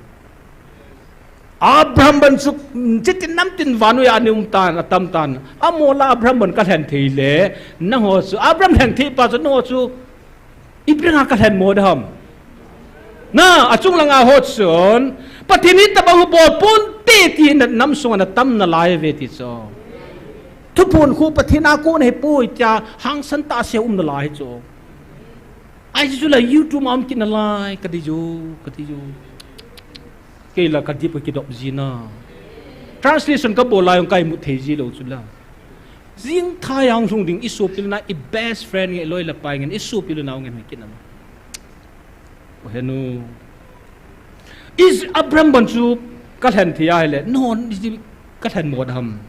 Abraham ban chu, mm, chitin namtin vannoi a ana um tan, atam tan. Amola Abraham ban kalhen thei le, nangho chu, Abraham lhen thei pa chu, nangho chu, ipi dinga kalhen mo ding ham. Na, achung langa ho chun, Pathen in tabang bol ponte ti na nam sunga natam nalai ve ti chu. Thuphon khu Pathen a kon ahipoi tia, hangsan tah seh a um nalai chu. Ahi chu la YouTube a um kit nalai, kati chu, kati chu. Kei la kadip kakidop jin a. Translation kabol lai jong ka imut thei ji lou chu la. Jing thai jong lhung ding isopi le nao, i best friend nge, loi le pai nge, isopi le nao nge hoi kit na. O henu. Is Abraham ban chu kalhen thei ahile, non, kalhen mo ding ham.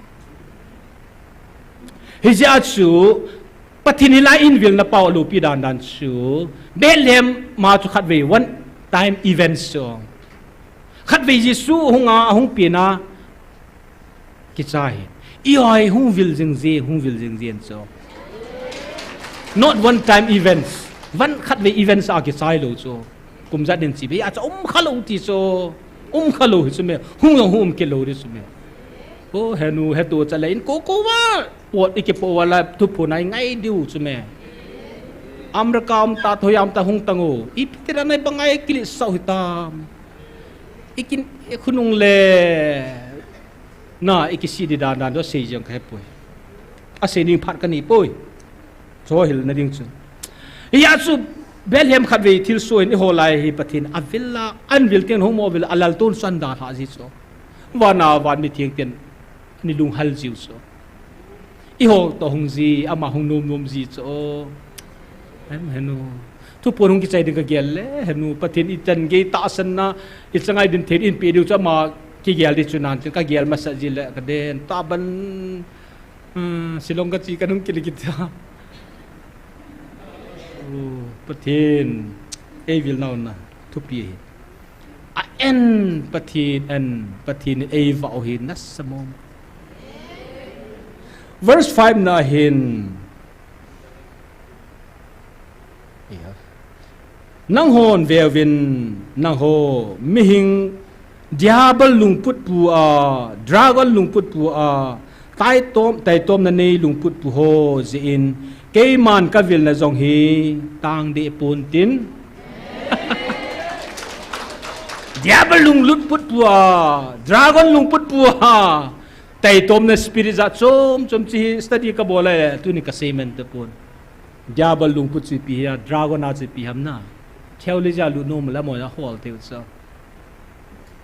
Hijeh a chu, Pathen in la in vilna pao loupi dan dan chu, Bethlehem ma chu khatvei one time events chu. Khatvei Jesu hunga, ahung pena kichai. Ihoi hung vil jing jing, hung vil jing jing chu. Not one time events. One khatvei events a kichai lou chu. Kum jat din chi be a chu um kha lou ti chu. Um kha lou hi chu me. Hung jong hung um kit lou di chu me. O, henu, hetu chale in ko ko va. Pot ikipo va la thuphon a ingai diu chu me. America um ta, thoi um ta hung tang o. Ipi ti dan a ibangai kilisau hitam. Ikin, ikhonung le. Na, ikisih di dan dan do sei jeng kahepoi. Asei ding phat kanei poi. Chu hilna ding chu. Hijeh a chu Bethlehem khatvei thilsoh in eiho lai hi Pathen avil a, ahin vil teng hung mo vil a, alalton chu ahin dalha ji chu. Vana van mi theng ten ana lunghal jiu chu. Eiho toh hung ji, ama hung nom nom ji chu. Em, henu. Thuphon hung kichai ding kagel le, henu. Pathen ichan gei tahsanna, ichan gei din thei in pe diu chu ama kigel di chu nan tin kagel masa ji le kaden. Taban, hmm, Shillong kache kanung kile kit a. O, Pathen, eivil nauna, thupi ahi. A en Pathen, en Pathen eivah u hi nasa mong. Verse five na hin. Nanghon veuvin, nangho, mihing, Diabol lungputpu a, Dragon lungputpu a, taitom, taitomna nei lungputpu ho jeh in, keiman kavilna jong hi tang deh pontin. Diabol lungputpu a, Dragon lungputpu a, taitomna spirit jat chom chom chi hi study kabol a, tuni kasei man tapon. Diabol lungput chu ipi hi a, Dragon a chu ipi ham na. Theology a lut nom le mo a hol thei u chu.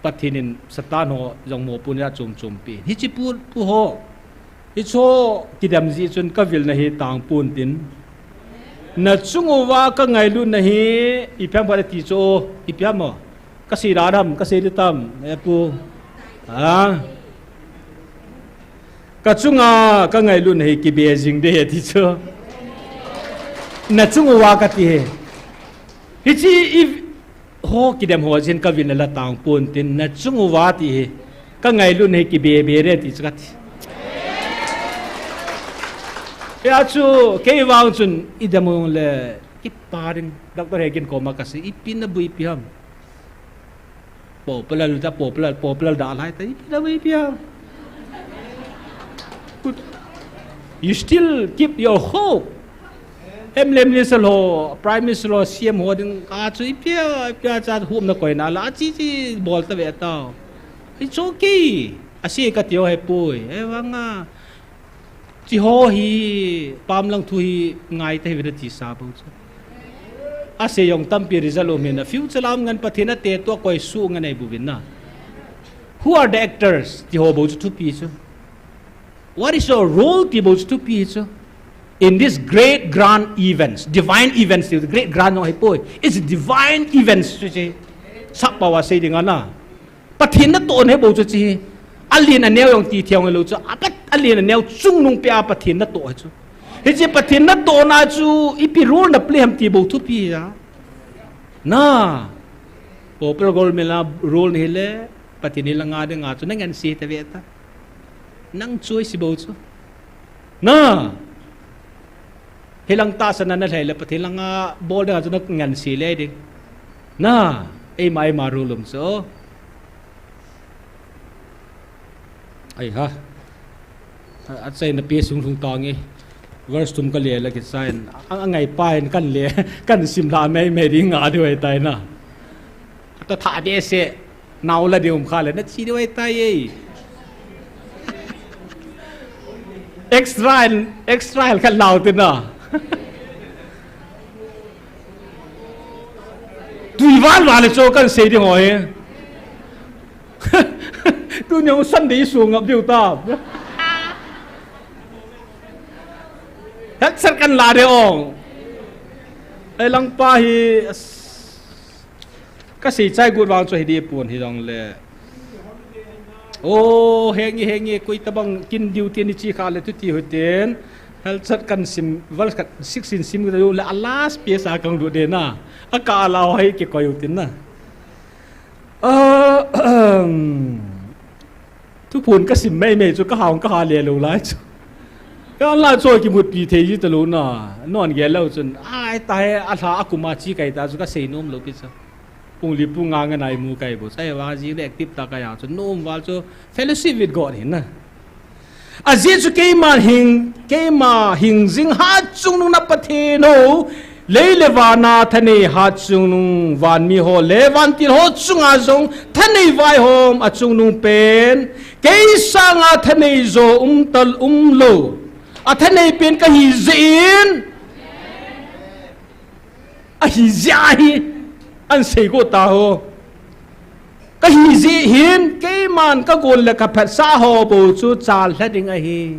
Pathen in Satan ho jong mopohna chom chom pe. Hiche pu, pu ho. Hicho kidem jeh chun kavilna hi tang pontin. Nachung uva kangailutna hi ipi ham khat ati chu, ipi ham mo. Kasei da dam, kasei di tam, e pu. Ha? Kachunga kangailutna hi kibe jing ding ahi ti chu. Nachung uva kati hi. Hiche i ho kidem ho jeh in kavilna la tang pontin nachung uva ti hi. Kangailutna hi kibe be ding ahi ti chu kati. Hijeh chun, kei vang chun idem u le kipa ding, Doctor Hegin koma kasei, ipi nabol ipi ham. Popular da, popular, popular da lai ta, ipi da, ipi da. You still keep your hope. M L A minister ho, Prime Minister ho, C M ho ding, a chu ipi a, ipi a cha hupna koina la, chi chi bol ta ve ta. It's okay. Asei kati ho hipoi. Evanga. Chi ho hi, pamlang thu hi ngai ta hi vin ati sa bou chu. Asei jong tampi result um hin a future lam ngan Pathen a te tua koi su ngan ei bu vin na. Who are the actors? Ti ho bou chu thupi chu. What is your role? Ti bou chu thupi chu. In this great grand events, divine events, great grand jong ahipoi. It's divine events chu chi. Sappao a sei ding ana. Pathen natoh na hi bou chu chi. Alen aneo jong ti thei lou chu. Apat alen aneo chungnung pia Pathen natoh hi chu. Hiche Pathen natohna chu ipi role na play ham ti bou thupi a. Na. Popular government a role na hile, Pathen in langa dinga chu na ngansi ta ve ta. Nang choice bou chu. Na. Hilang tahsan a na lhai le Pathen langa bol dinga chu na ngansi le ding. Na. Eima, eima role um chu. Ai ha. A, achaina pi sung lhung tang e. Verse thum ka le la kisan. A, angaipa in kan le, kan sim la mai mai ding a diu ahitai na. Ta tha behseh. Nau la diu um kha le, na chi diu ahitai e. Extra, extra ka lau te na. Tui val val le chu kan sei ding ho e. Tuni hung Sunday sung ngap diu ta. Headset kan la de ong. Ei langpa hi, as-, ka sei chai gut vang chu hi di pon hi dong le. O, hengi, hengi, koi tabang kin diu tin ni chi kha le tu ti hu tin. Headset kan sim, verse kan sixteen sim diu le a last piece a kang du de na. A ka la ho hi ki koi u tin na. Ah, thuphon ka sim mai mai chu ka hang ka ha le lou lai chu. Ka la chu ki mut pi thei ji ta lou na. Non ge lou chun. Ai ta he a lha a kuma chi kai ta chu ka sei nom lou pi chu. Pung li pung nga nga nai mu kai bo. Sai wa ji le active ta ka ya chu. Nom val chu fellowship with God hin na. Ajeh chu keima hing, keima hingjing hatchungnung na Pathen u, lei le van a thanei hatchungnung, vanmi ho le vantil ho chunga jong thanei vaihom a chungnung pen, kei sanga thanei jo um tal um lou, a thanei pen ka hi jeh in, Ahi jeh a hi, an sei go ta ho. Ka hi jeh hin, keiman ka gol le ka phatsah ho bou chu chal lha ding ahi.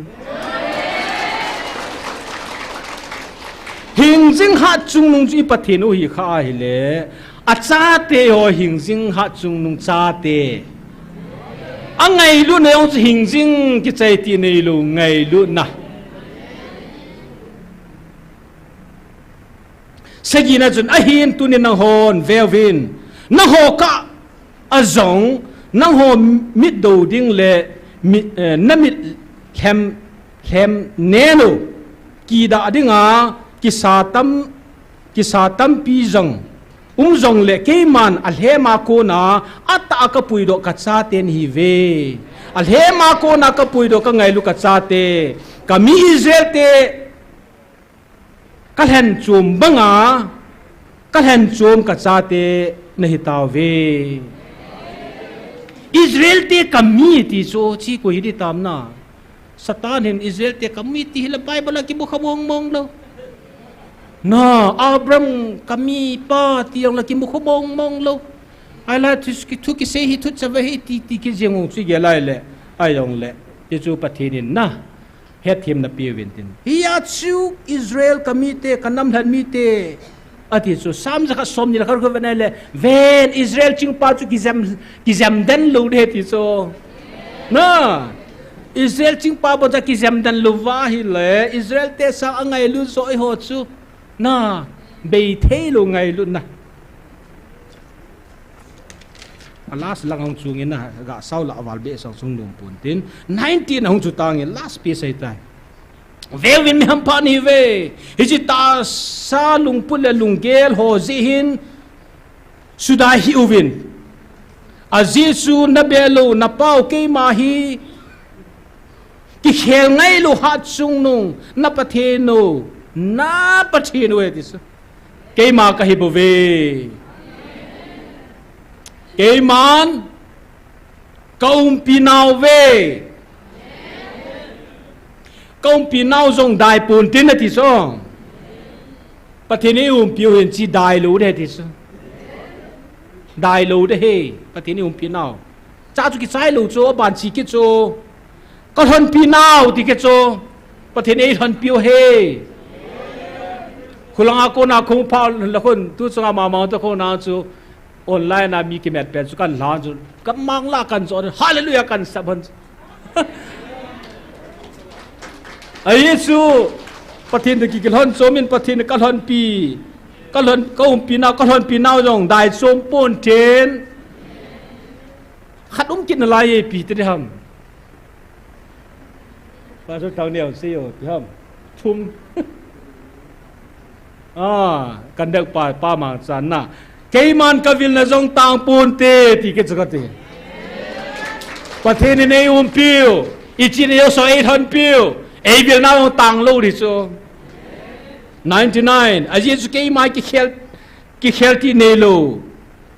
Hingjing hatchungnung chu i Pathen u hi kha ahile, a chate ho hingjing hatchungnung chate. A ngailutna jong chu hingjing kichai ti neilou ngailutna. Sagina chun ahin tuni nanghon veuvin, nangho kah a jong, nangho mit do ding le mit, eh, na mit lhem, lhem nenu, kidah dinga, kisa tam, kisa tampi jong, um jong le keiman a lhema kona, atah a ka puidoh ka chate nahi ve. A lhema kona ka puidoh ka ngailu ka chate, ka mi Israel te, Ka lhenchom banga, ka lhenchom ka chate nahi tauve. Israel te ka mi ti chu, chi koi hi di tam na. Satan hin Israel te ka mi ti hi la Bible a kimu kha mong mong lou. Na, Abraham ka mi pa ti jong la kimu kha mong mong lou. Ai la thu ki, thu kisei hi thu chave hi ti, ti kijeng u chu ge lai le. Ai jong le. Ti chu Pathen in na. Hetthemna peuvin tin. Hia chu Israel ka mite, ka namlhat mite. Ati chu, Psalm jakhat somni le khat khu ven ahile, ven Israel chingpa chu kijem, kijem den lou de ti chu. Na, Israel chingpa bou chu kijem den lou va ahile, Israel te sang a ngailut jo eiho chu. Na, bei thei lou ngailutna. A last lang hung chungin na, ga sao la aval be sang chung nom pon tin. Nineteen a hung chu tangin last piece ahi tai. Veuvin mi hampha nahi ve. Hiche tahsa lungput le lunggel ho jeh hin sudai hih uvin. Ajeh chu na beh lou, na pau keima hi Kikhel ngailou hatchungnung, na Pathen u, na Pathen u e ti chu. Keima ka hi bouve. Keiman, ka umpi nauve. Ka umpi nau jong dai pon tin ati chu. Pathen in umpiu hin chi dai lou de ti chu. Dai lou de he, Pathen in umpi nau. Cha chu kichai lou chu, aban chi kit chu. Ka lhonpi nau ti kit chu. Pathen in eilhonpiu ahi. Khulanga kona khong pha la khun, tu chunga mama ta khona chu online a mi kimet pen chu kan lhan chu, kan mangla kan jo, hallelujah kan sap hon. Ahi chu, Pathen toh kikilhon chomin Pathen in kalhonpi, kalhon, kaumpi nau, kalhonpi nau jong dai chom ponten. Khat um kit nalai e, ipi ti diham. Pastor Thaoneo sei o, ipi ham. Thum. Ah, kan deupa, pa mangchan na. Keiman kavilna jong tang ponte, ti kit chu kati. Pathen in eiumpiu, ichena jouse eilhonpiu, eivilna jong tang lou ding chu. Ninety-nine, ajeh chu keima kikhel, kikhel ti neilou.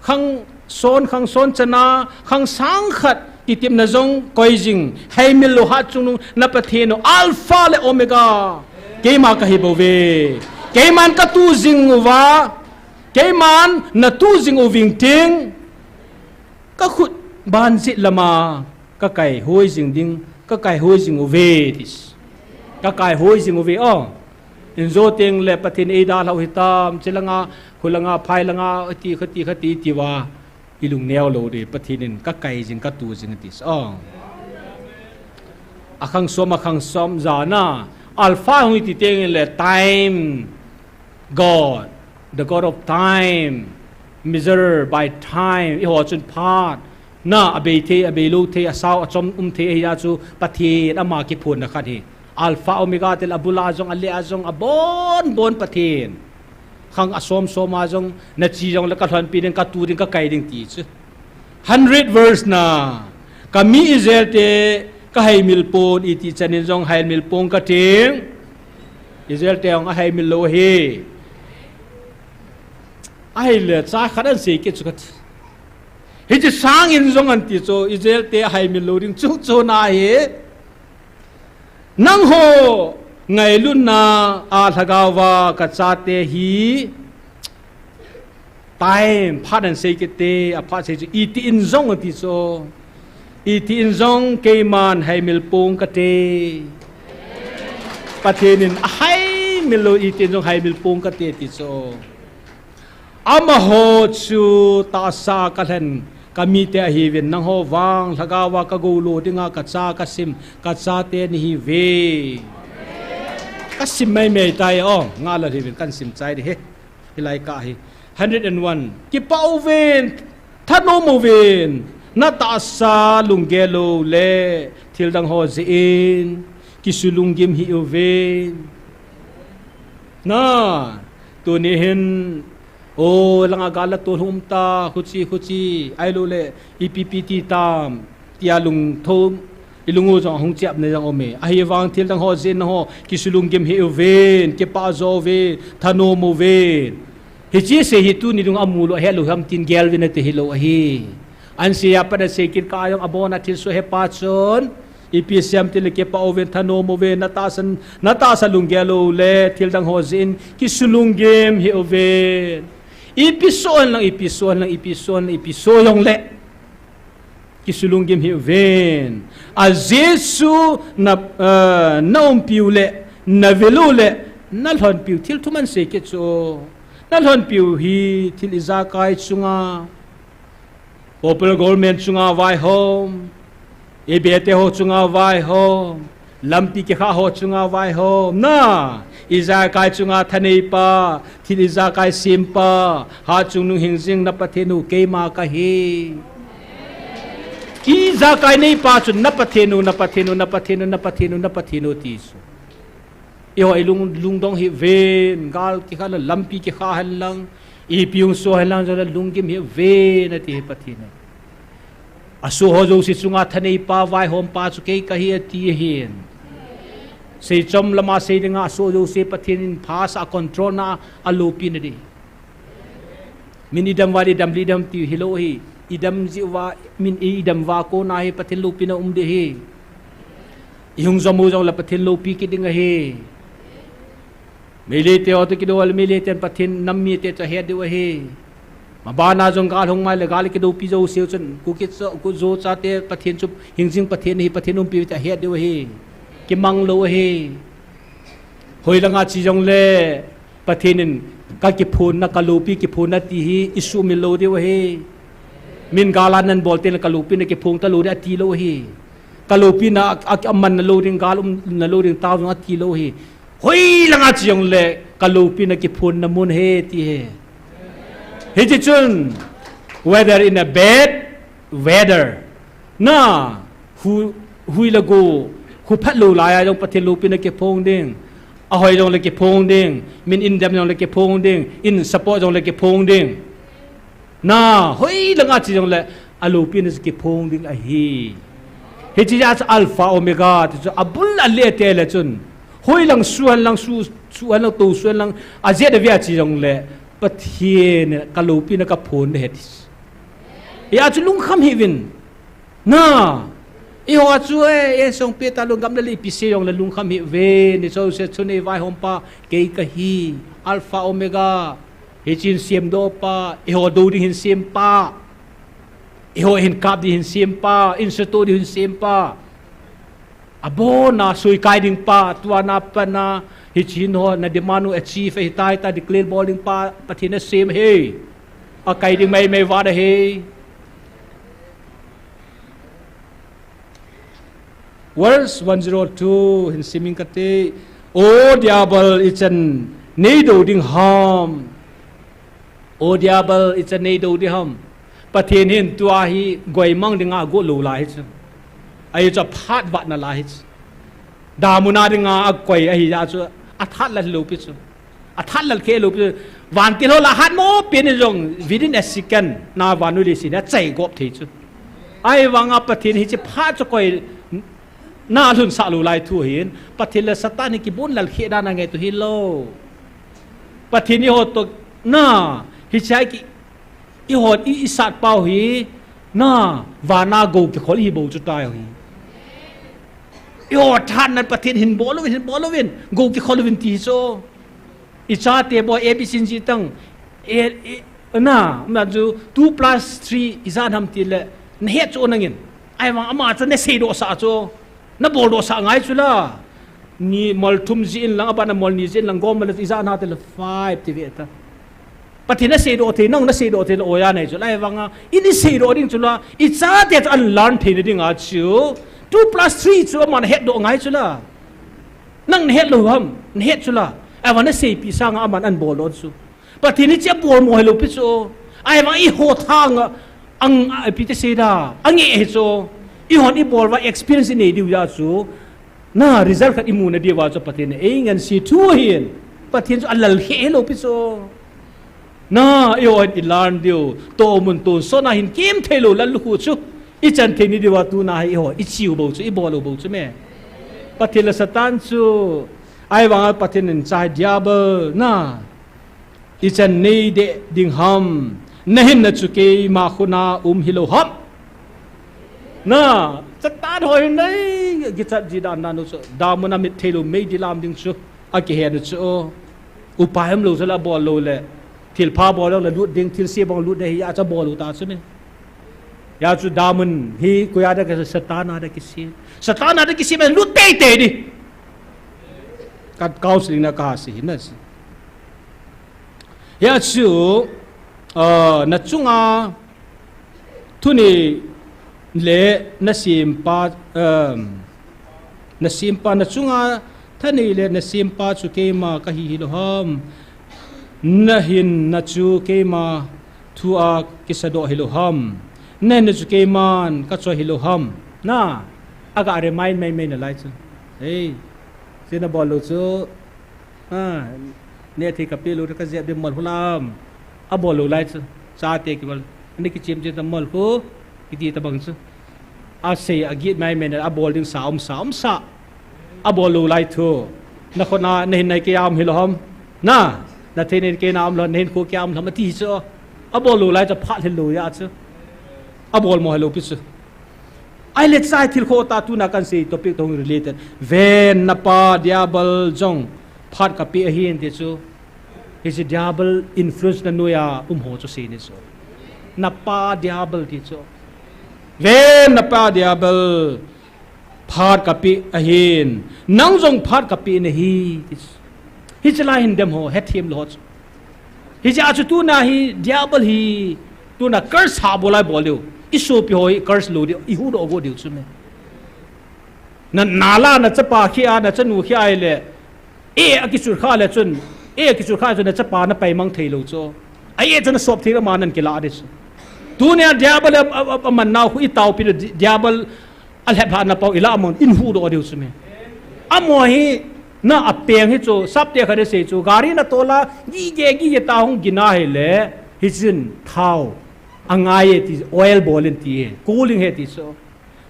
Khang son, khang son chana, khang sang khat, kitepna jong koi jing, heimil lou hatchungnung, na Pathen u, Alpha le Omega. Keima kahi bouve. Keiman katu jing uva, keiman natu jing uving ting, kakhut banjit lama, kakaihoi jing ding, kakaihoi jing uve, tis. Kakaihoi jing uve, o. Injo teng le Pathen eidalhau hitam, chilanga, khulanga, phailanga, ati, khati, khati, tiuva. Ilung neo lou ding, Pathen in kakai jing, katu jing, tis. O. Akhang som, akhang som jana. Alpha hung iti teng le time God, the God of time, measure by time, eiho chun phat, na abei thei, abei lou thei, asao, achom um thei, ahia chu Pathen ama kiphonna khat hi. Alpha Omega til abula jong, alea jong, abon bon Pathen. Khang asom soma jong, nache jongle kalhonpi ding, katu ding, kakai ding ti chu. Hundred verse na, kami Israel te kaheimil pon, iti chanin jong heimil pon kating. Israel te jong aheimil lou ahi. Ahile, cha khat ahin sei kit chu kati. Hiche sangin jong anti chu, Israel te aheimil lou ding chu chu na hi. Nangho ngailutna a lhagaova kachate hi time, phat ahin sei kit te, aphat sei chu, iti in jong ati chu. Iti in jong keiman heimil pon kate. Pathen in aheimil lou, iti in jong heimil pon kate ti chu. Amaho chu tahsa kalhen kamite ahiuvin, nangho vang lhagaova kagoulou dinga kacha kasim, kachate nahiuve. Kasim maimai tai o, ngah lou hiuvin kasim chai ding ahi. Hilai kah hi. Hundred and one. Kipah uvin, thanom uvin, natahsa lunggel lou le thildang ho jeh in kisulunggim hih uvin. Na, tuni hin, o, langa gal la tol hung um ta, khuchi, khuchi, ahilou le, ipi pi ti tam, tia lungthim, ilung u jong hung chep na jong um e. Ahivang thildang ho jeh in ho, kisulunggim hih uvin, kipah jo uvin, thanom uvin. Hiche sei hi tuni dung amu lou, ahet lou ham tin gel uvin ati hilou ahi. Ahin sei a pat asei kit kah jong abon a thilsoh hepa chun, ipi asei em tile kipah uvin, thanom uvin, natahsa, natahsa lunggel lou le thildang ho jeh in kisulunggim hih uvin. Ipi soh hen lang, ipi soh hen lang, ipi soh hen lang, ipi soh jongle kisulunggim hih uvin. Ajeh chu na, eh, naumpiu le, navil u le, nalhonpiu, thil thum ahin sei kit chu. Nalhonpiu hi thil ijakai chunga, popular government chunga vaihom, ibete ho chunga vaihom, lampi kikha ho chunga vaihom, na, ijakai chunga thaneipa, thil ijakai sempa, hatchungnung hingjing na Pathen u keima kahi. Ijakai neipa chu na Pathen u, na Pathen u, na Pathen u, na Pathen u, na Pathen u ti chu. Eiho ilung, lungdong hih uvin, gal kikha le lampi kikha hen lang, ipi hung soh hen lang jongle lunggim hih uvin ati hi Pathen in. Asoh ho jouse chunga thaneipa, vaihompa chu kei kahi ati ahin. Seichom lama sei dinga asoh jouse Pathen in phasah a control na a loupina ding. Min idam uva le idam le idam ti hilou ahi. Idam jeh uva, min idam uva kona hi Pathen loupina um ding ahi. Ihung jom u jongle Pathen loupi kit ding ahi. Meitei te ho toh kidou le Meitei ten Pathen nam mite chu ahet diu ahi. Mabana jong gal hung mai le gal kidoupi jouseu chun Kuki cho, Kuki-Zo chate Pathen chu hingjing Pathen ahi, Pathen umpi u ti ahet diu ahi. Kimang lou ahi. Hoilanga chi jongle, Pathen in ka kiphonna, ka loupi kiphonna ti hi, i sumil lou diu ahi. Min gal a nan bol tengle ka loupi na kiphong talou ding ati lou ahi. Ka loupi na a, a, aman na lou ding, gal um na lou ding, tao jong ati lou ahi. Hoilanga chi jongle, ka loupi na kiphonna mun ahi ti ahi. Hiche chun, whether in a bad weather, na, hu, hui le go, hu phat lou lai a jong Pathen loupi na kiphong ding. Ahoi jongle kiphong ding, min indam jongle kiphong ding, in support jongle kiphong ding. Na, hoilanga chi jongle, a loupi na kiphong ding ahi. Hiche jeh a chu Alpha Omega, ti chu abul a le te le chun. Hoilang suan lang su, suan lang to suan lang, a jeh a via chi jongle, Pathen ka loupi na ka phong ding ahi ti. Hia chu lungkham hih uvin. Na, eiho a chu, eh, eh, song pe talou gam le lei ipi sei jongle lungkham hih uvin, ni so se chun ei vaihom pa, kei kahi, Alpha Omega, hiche hin semdoh pa, eiho do ding hin sem pa, eiho hin kap ding hin sem pa, in suto ding hin sem pa. Abon a sui kai ding pa, tua na pat na, hiche hin ho, na demand u achieve ahitai, ta declare bol ding pa, Pathen na sem ahi. A kai ding mai mai vat ahi. Verse one zero two, hin sim ing kate, O diabol, ichan nei do ding ham. O diabol, ichan nei do ding ham. Pathen hin tua hi goi mang dinga go lou lai chu. Ahi chu phat vat na lai chu. Damun a dinga a koi ahi jeh chu. A that lal lou pi chu. A that lal khe lou pi chu. Vantil ho la hat mo pi ni jong within a second na vannoi leiset a chai gop thei chu. Ahivanga Pathen hiche phat chu koi na lhun sah lou lai thu hin. Pathen le Satan hi kibon lal khe dan a ngai tu hi lou. Pathen eiho toh na, hiche a ki, eiho i, i sat pau hi, na, vana go kikhol hi bou chu tai hi. Eiho that nan Pathen hin bol uvin, hin bol uvin, go kikhol uvin ti hi chu. I chate bou A B C ji tang, e, e, na, na chu two plus three ijat ham ti le, na het chu nangin. Ahivang ama chu na seidoh sah chu, na boldoh sah ngai chu la. Ni mol thum jeh in lang, aban a mol ni jeh in lang, gom le ijat na te le five ti ve ta. Pathen na seidoh thei, nang na seidoh thei le oja nei chu la, ahivanga, in i seidoh ding chu la, i chate chu an learn thei na dinga chu, two plus three chu aman hetdoh ngai chu la. Nang na het lou ham, na het chu la. Ahivang na seipi sanga aman an boldoh chu. Pathen hiche a bol mo hilou pi chu. Ahivang eiho thang a, ang, a, ipi ti sei da, angeh hi chu. Eihon i bol uva experience i nei diu jeh chu. Na result khat i mu na diuva chu Pathen in ei ngansi thu ahin. Pathen chu a lal khe hilou pi chu. Na, eihon i learn diu. Tomun tonsot na hin kem thei lou lallukhuh chu. I chan thei ni diuva tuna hi eiho, i chiu bou chu, i bol u bou chu me. Pathen le Satan chu. Ahivanga Pathen in chai diabol na. Ichan nei deh ding ham, na hinna chu keima khut a um hilou ham. Na, Satan ho hin nei, kichat ji dan dan u chu, damun a mit thei lou mei dilam ding chu, akihen u chu, upai um lou chu la bol lou le, thilpha bol lou le lut ding, thilse bang lut ding hi a cha bol u ta chu me. Hia chu damun hi, koi a da kisem, Satan a da kisem. Satan a da kisem, lut tei tei di. Ka counseling na ka sei hi na si. Hia chu, ah, na chunga thunei le na sempa, um, na sempa na chunga thunei le na sempa chu keima kahi hilou ham. Na hinna chu keima thu a kisadoh hilou ham. Na hinna chu keiman kachoi hilou ham. Na, aga remind mai mai na lai chu. Hei, sina bol lou chu. A, neh thei ka pe lou, ka jep ding mol khu lam. A bol lou lai chu. Chate kibol. Ani kichem chem ta mol khu. Kiti ta bang chu. A sei a git mai mai na a bol ding sa um sa um sa. A bol lou lai thu. Na khut a, na hinna kei a um hilou ham. Na, na thei nei kei na um lou, na hinkho kei a um lou ham ati chu. A bol lou lai chu phat hilou jeh chu. A bol mo hilou pi chu. Ahile chai thil khoh ta tuna kan sei topic toh related. Ven na pa diabol jong phat ka pe ahin ti chu. Hiche diabol influence na noiya um ho chu sei ni chu. Na pa diabol ti chu. Ven na pa diabol phat ka pe ahin. Nang jong phat ka pe nahi ti chu. Hiche lai hin dem ho, hethem lou ho chu. Hiche a chu tuna hi, diabol hi, tuna curse ha bol lai bol diu. I sopi ho hi curse lou diu, i huhdoh go diu chu me. Na, na la, na chapa khi a, na chanu khi a le, e, a kichul kha le chun, e, a kichul kha chun, na chapa na paimang thei lou chu. A e chun na sop thei ma nan kila di chu. Tunia diabol a, a, a, a man nau khu i taopi di-, diabol a lhep ha na pau i la amon, in huhdoh diu chu me. Amo hi, na a peng hi chu, sapte kha de sei chu, gari na tola, gige, gige ta hung gina hi le, hi chin, thao, a ngai e ti, oil bol in ti e, cooling he ti chu.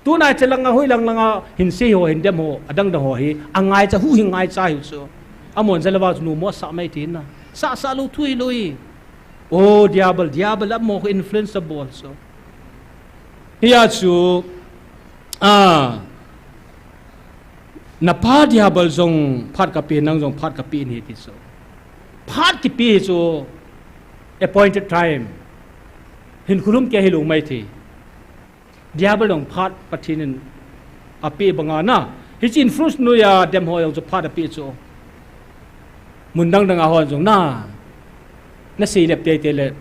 Tuna chelang a, hoilang lang a, hin sei ho, hin dem ho, adang dang ho hi, a ngaicha, hu hi ngaicha hi chu. Amon jalewa chu nu mo sa mai ti na. Sa, sa lou thu hi lou hi. O, diabol, diabol, amo khu influence a bol chu. Hia chu, a, na pa diabol jong phat ka pe, nang jong phat ka pe in hi ti chu. Phat kipe chu, appointed time. Hin khulum ke hi lou mai thi. Diabol jong phat Pathen in a pe banga na. Hichi influence noiya dem ho jong chu phat a pe chu. Mun dang dang a hon jong na. Na sei lep tei tei le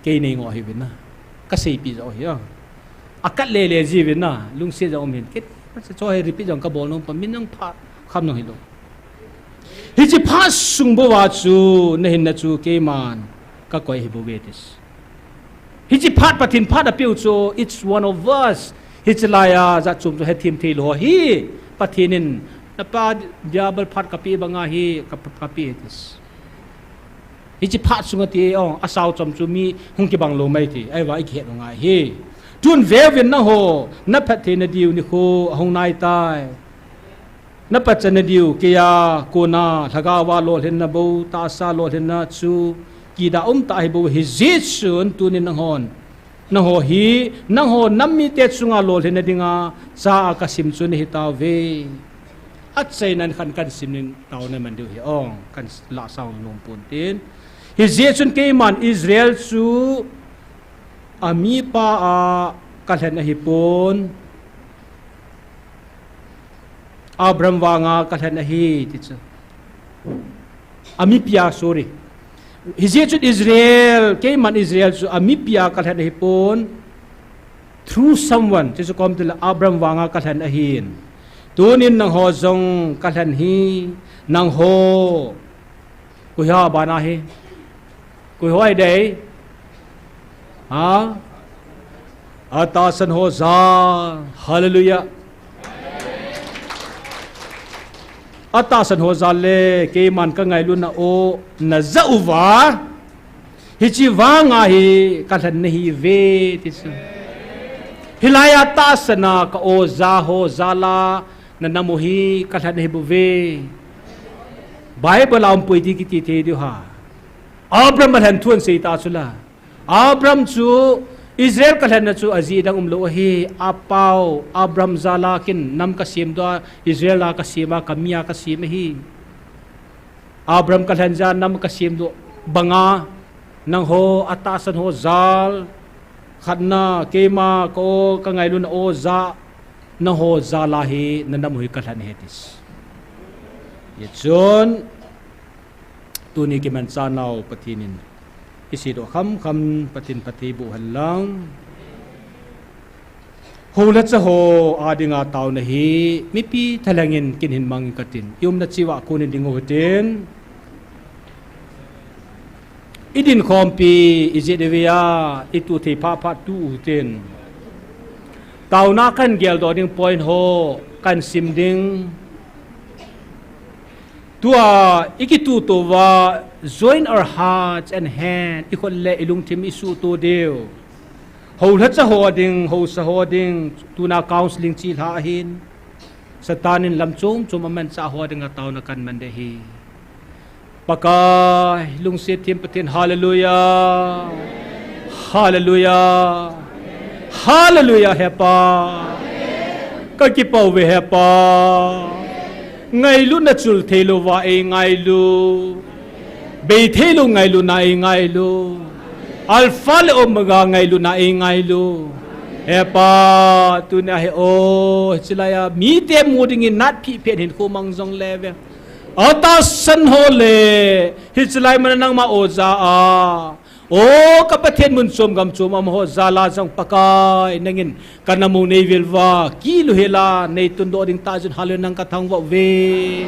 kei nei ngo hi vin na. Ka sei pi jo hi a. A kat le le ji vin na. Lungse jong um hin kit. Ka se cho hi repeat jong ka bol nom pa min jong phat kham nong hi lo. Hichi phat sung bou a chu na hinna chu keiman ka koi hi bou ve tis. Hichi phat Pathen phat a piu chu, each one of us. Hichi laiya, ja chum chu he thim thei lo hi. Pathen in, na pa diabol phat ka pi banga hi, ka, ka pi tis. Hichi phat sunga ti ong, a sao chom chu mi hung kibang lo mai ti. Ai va i kihet ngai hi. Tun ve vin na ho, na phat thei na diu ni khu, a hung nai tai. Na pachat na diu, keiya, kona, lhagaova lolhinna bou, tahsa lolhinna chu, kida um ta hi bou, hi Jesun tunin nanghon. Nangho hi, nangho nam mite chunga lolhinna dinga, cha a ka sim chu nahi tauve. Achainan khan kan sim ning tauna man diu hi ong, kan la sang nom pon tin. Hi Jesun keiman Israel chu, a mipa a ka lhen ahi pon. Abraham vanga ka lhen ahi, ti chu. A mipia, sorry. Hijeh chun Israel, keiman Israel chu a mipia ka lhen ahi pon. Through someone, ti chu kom tile Abraham vanga ka lhen ahin. Tunin nangho jong ka lhen hi, nangho. Koi ho bana hi. Koi ho ahi dei. Ha? Atahsan ho jal. Hallelujah. Atahsan ho jal le, keiman ka ngailutna o, na ja uva. Hichi vanga hi, ka lhen nahi ve, ti chu. Hilaiya tahsana ka o ja ho jal a, na nam u hi, ka lhen nahi bou ve. Bible a um poi ti kiti thei diu ha. Abraham a lhen thu ahin sei ta chu la. Abraham chu Israel ka lhenna chu ajeh dang um lou ahi. Apau Abraham jal a kin nam ka sem doh a, Israel a ka sem a, ka mi a ka sem ahi. Abraham ka lhen jeh a nam ka sem doh banga nangho atahsan ho jal khatna keima ka o ka ngailutna o ja nangho jal a hi na nam u hi ka lhen ahi ti chu. Hichun Tuni kimanchah nau Pathen in i seidoh khamkham Pathen phatthei boh hen lang. Ho le cha ho a dinga taona hi mipi thalheng in kin hin mang inge katin. I umna cheh uva kon in ding u hitin. I dinkhompi i jeh uva i tu thei phapha tu u hitin. Taona kahin geldoh ding point ho kahin sim ding. Tua i kituto uva, join our hearts and hand, i khut le i lungthim i suhto diu. Ho le cha ho ding, ho sa ho ding, tuna counseling chilhah ahin. Satan in lam chom chom amanchah ho dinga taona kahin man ding ahi. Pakai, lungset them Pathen, hallelujah. Hallelujah. Hallelujah, He Pa. Ka kipah uve He Pa. Ngailutna chul thei louva ei ngailu. Bei thei lou ngailutna ei ngailu. Alpha le Omega ngailutna ei ngailu. He Pa, tunia hi o, chilaiya mite mu dingin natpi phen hin khomang jong leuve. Atahsan ho le, hiche lai mun a nangma o ja a. O ka Pathen, mun chom gam chom a um ho jal a jong Pakai nangin ka na mu nei vil uva, kil u hel a nei tundoh ding tah jeh in Hallelujah nang ka thangvah uve.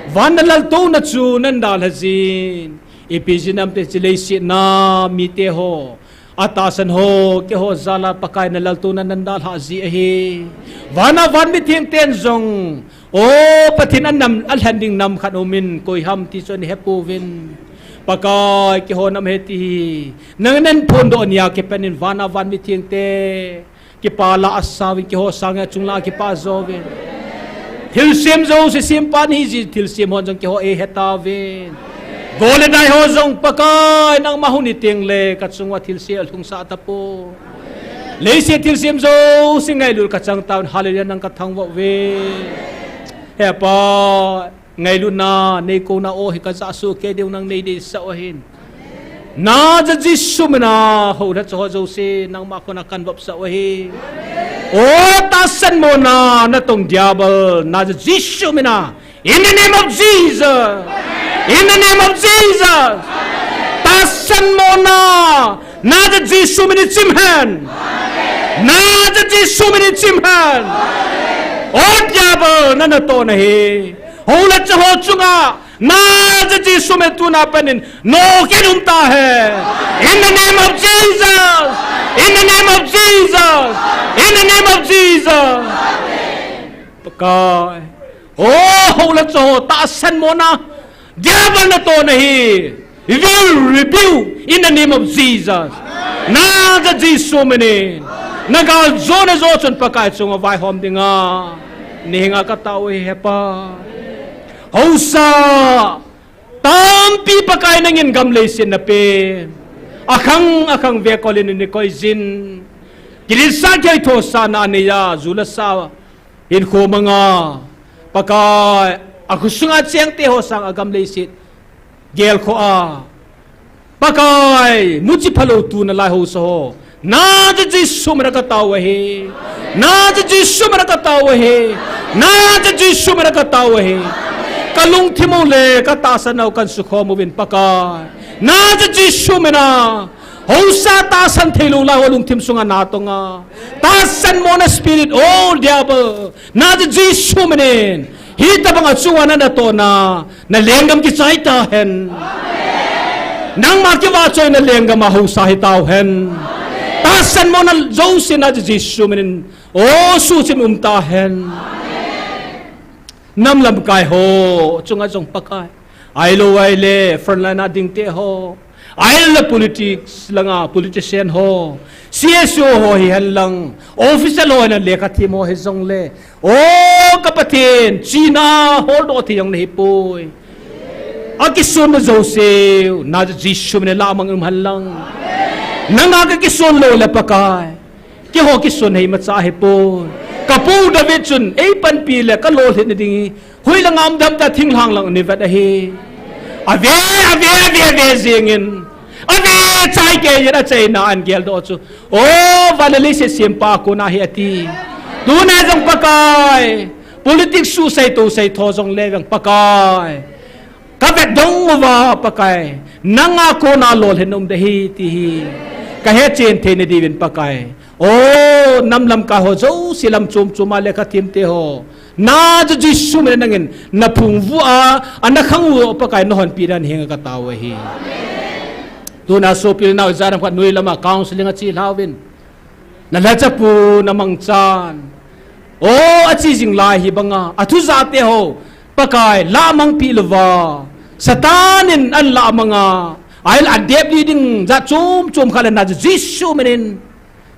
Van na laltouna chu nan dalha jin. Ipi jeh ham itile hiche leiset a mite ho, atahsan ho, keiho jal a Pakai na laltouna nan dalha ji ahi. Van a van mitheng ten jong, o Pathen, a nam, a lhen ding nam khat um in, koi ham ti chu ana he pouvin. Pakai, keiho nam ahi ti hi nangin na phondoh nia kipat in van a van mitheng te kipa la asah uvin, keiho sanga chung la kipa jo uvin. Thilsem jouse sempa nahi jeh in thilsem hon jong keiho eihe tauvin. Gol le dai ho jong Pakai nangma hung hiteng le ka chung uva thilse alhung sah tapoi. Leiset thilsem jouse ngailut ka chang tauvin, Hallelujah nang ka thangvah uve. He Pa, ngailutna nei kona o hi ka ja soh kei diu, nang nei deisah u ahin. Nazareth Jesu min a houlhacha ho jouse nangma khut a ka vopsah u ahi. O tahsan mona natong diabol, Nazareth Jesu min a, in the name of Jesus. In the name of Jesus. Tahsan mona, Nazareth Jesu min in chim hen. Nazareth Jesu min in chim hen. O diabol, na natoh nahi. Houlhacha ho chunga, Nazareth Jesu min tuna pat in nokhel in um tahen. In the name of Jesus. In the name of Jesus. In the name of Jesus. Pakai. O houlhacha ho, tahsan mona, diabol natoh nahi. We will rebuke in the name of Jesus. Nazareth Jesu min in. Na galjona jo chun Pakai chunga vaihom dinga nei henga ka tao uve, He Pa. Haosa tampi Pakai nangin gam leiset na pe. Akhang akhang vekol in nei koi jin. Kiletsah kithosa na nei a, ju le sa, hinkho mang a, Pakai, a khosunga chengte ho sanga gam leiset gelkhoh a, Pakai, muchi phalou tu nalai haosa ho, Nazareth Jesu min a ka tao u ahi. Nazareth Jesu min a ka tao u ahi. Nazareth Jesu min a ka tao u ahi. Ka lungthim u le ka tahsan u kan sukhom uvin Pakai. Nazareth Jesu min a, haosa tahsan theilou lai ho lungthim sunga na tong a, tahsan mona spirit, o diabol, Nazareth Jesu min in, hitobang a chunga na natohna, na lenggam kichai tahen. Nangma kivahchoina lenggam a haosa hi tauhen. Tahsan mona jouse Nazareth Jesu min in, o suchim um tahen. Nam lamkai ho chunga jong Pakai, ahilou ahile frontline a dingte ho, ahilou le politics langa politician ho, C S O ho hihen lang, official ho hihen lang, lekha them ho hijongle, o ka Pathen, china holdoh thei jong nahi poi. Akisonna jouse u Nazareth Jesu min in lahmang in umhen lang. Nanga ka kison lou le Pakai, keiho kison hei macha hipoi. Ka pu David chun, ei panpi le ka lolhinna ding hi, hoilanga um dem tia thinglhang lang in vet ahi. Ave, ave, ave, ave jingin, ave chai kei in achaina ahin geldoh chu, o van le leiset sempa kona ahi ati. Tuna jong Pakai, politics suhsei tousei tho jongle vang Pakai, ka vet dong uva Pakai, nanga kona lolhinna um ding ahi ti hi ka hechen theina diuvin Pakai, o nam lamkai ho jouse, lam chom chom a lekha themte ho, Nazareth Jesu min in nangin na phung vua, ana khang u Pakai, na honpi dan henga ka tao u ahi. Tuna sopi le nao, ijat ham khat noi lama counseling a chelhauvin, na lhachapu na mangchan, o ache jing lai hi banga athu jate ho Pakai, lahmangpi louva, Satan in ahin lahmang a, ahile adep lih ding jat chom chom khat le Nazareth Jesu min in,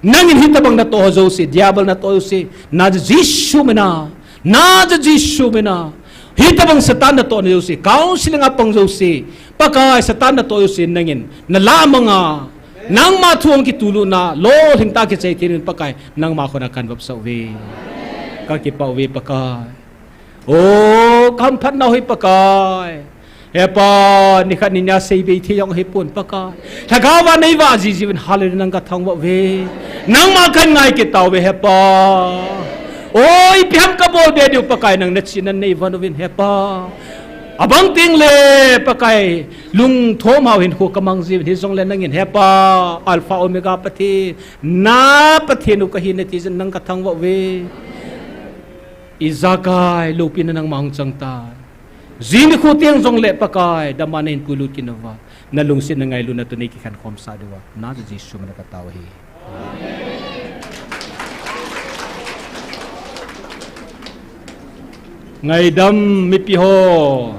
nangin hitobang natoh ho jouse, diabol natoh jouse, Nazareth Jesu min a, Nazareth Jesu min a, hitobang Satan natohna jouse, counseling a pang jouse, Pakai, Satan natoh jouse nangin na lahmang a, nangma thu hung kitulutna, lolhing tah a kichai theina in Pakai, nangma khut a ka vopsah uve. Ka kipah uve Pakai. O, ka hamphatnau hi Pakai, He Pa, nikhat ninia seibei thei jong ahipon Pakai, lhagao va nei vah jiji uvin, Hallelujah nang ka thangvah uve. Nangma ka ngai kit tauve He Pa. O, ipi ham ka bol be diu Pakai, nang na chihna nei von uvin He Pa. Abang tengle Pakai, lungthom hao hin khu kamang jiuvin, hijongle nangin Hepa, Alpha Omega Pathen, na Pathen u kahi nati jin nang kathangvah uve. Ijakai loupina nangma hung chang tan. Jini khu teng jongle Pakai, dama nahin puilut kit nauva, nalungsetna ngailutna toh nei kikhen khomsah diuva, na Jesu mina katao ahi. Ngaidam mipi ho.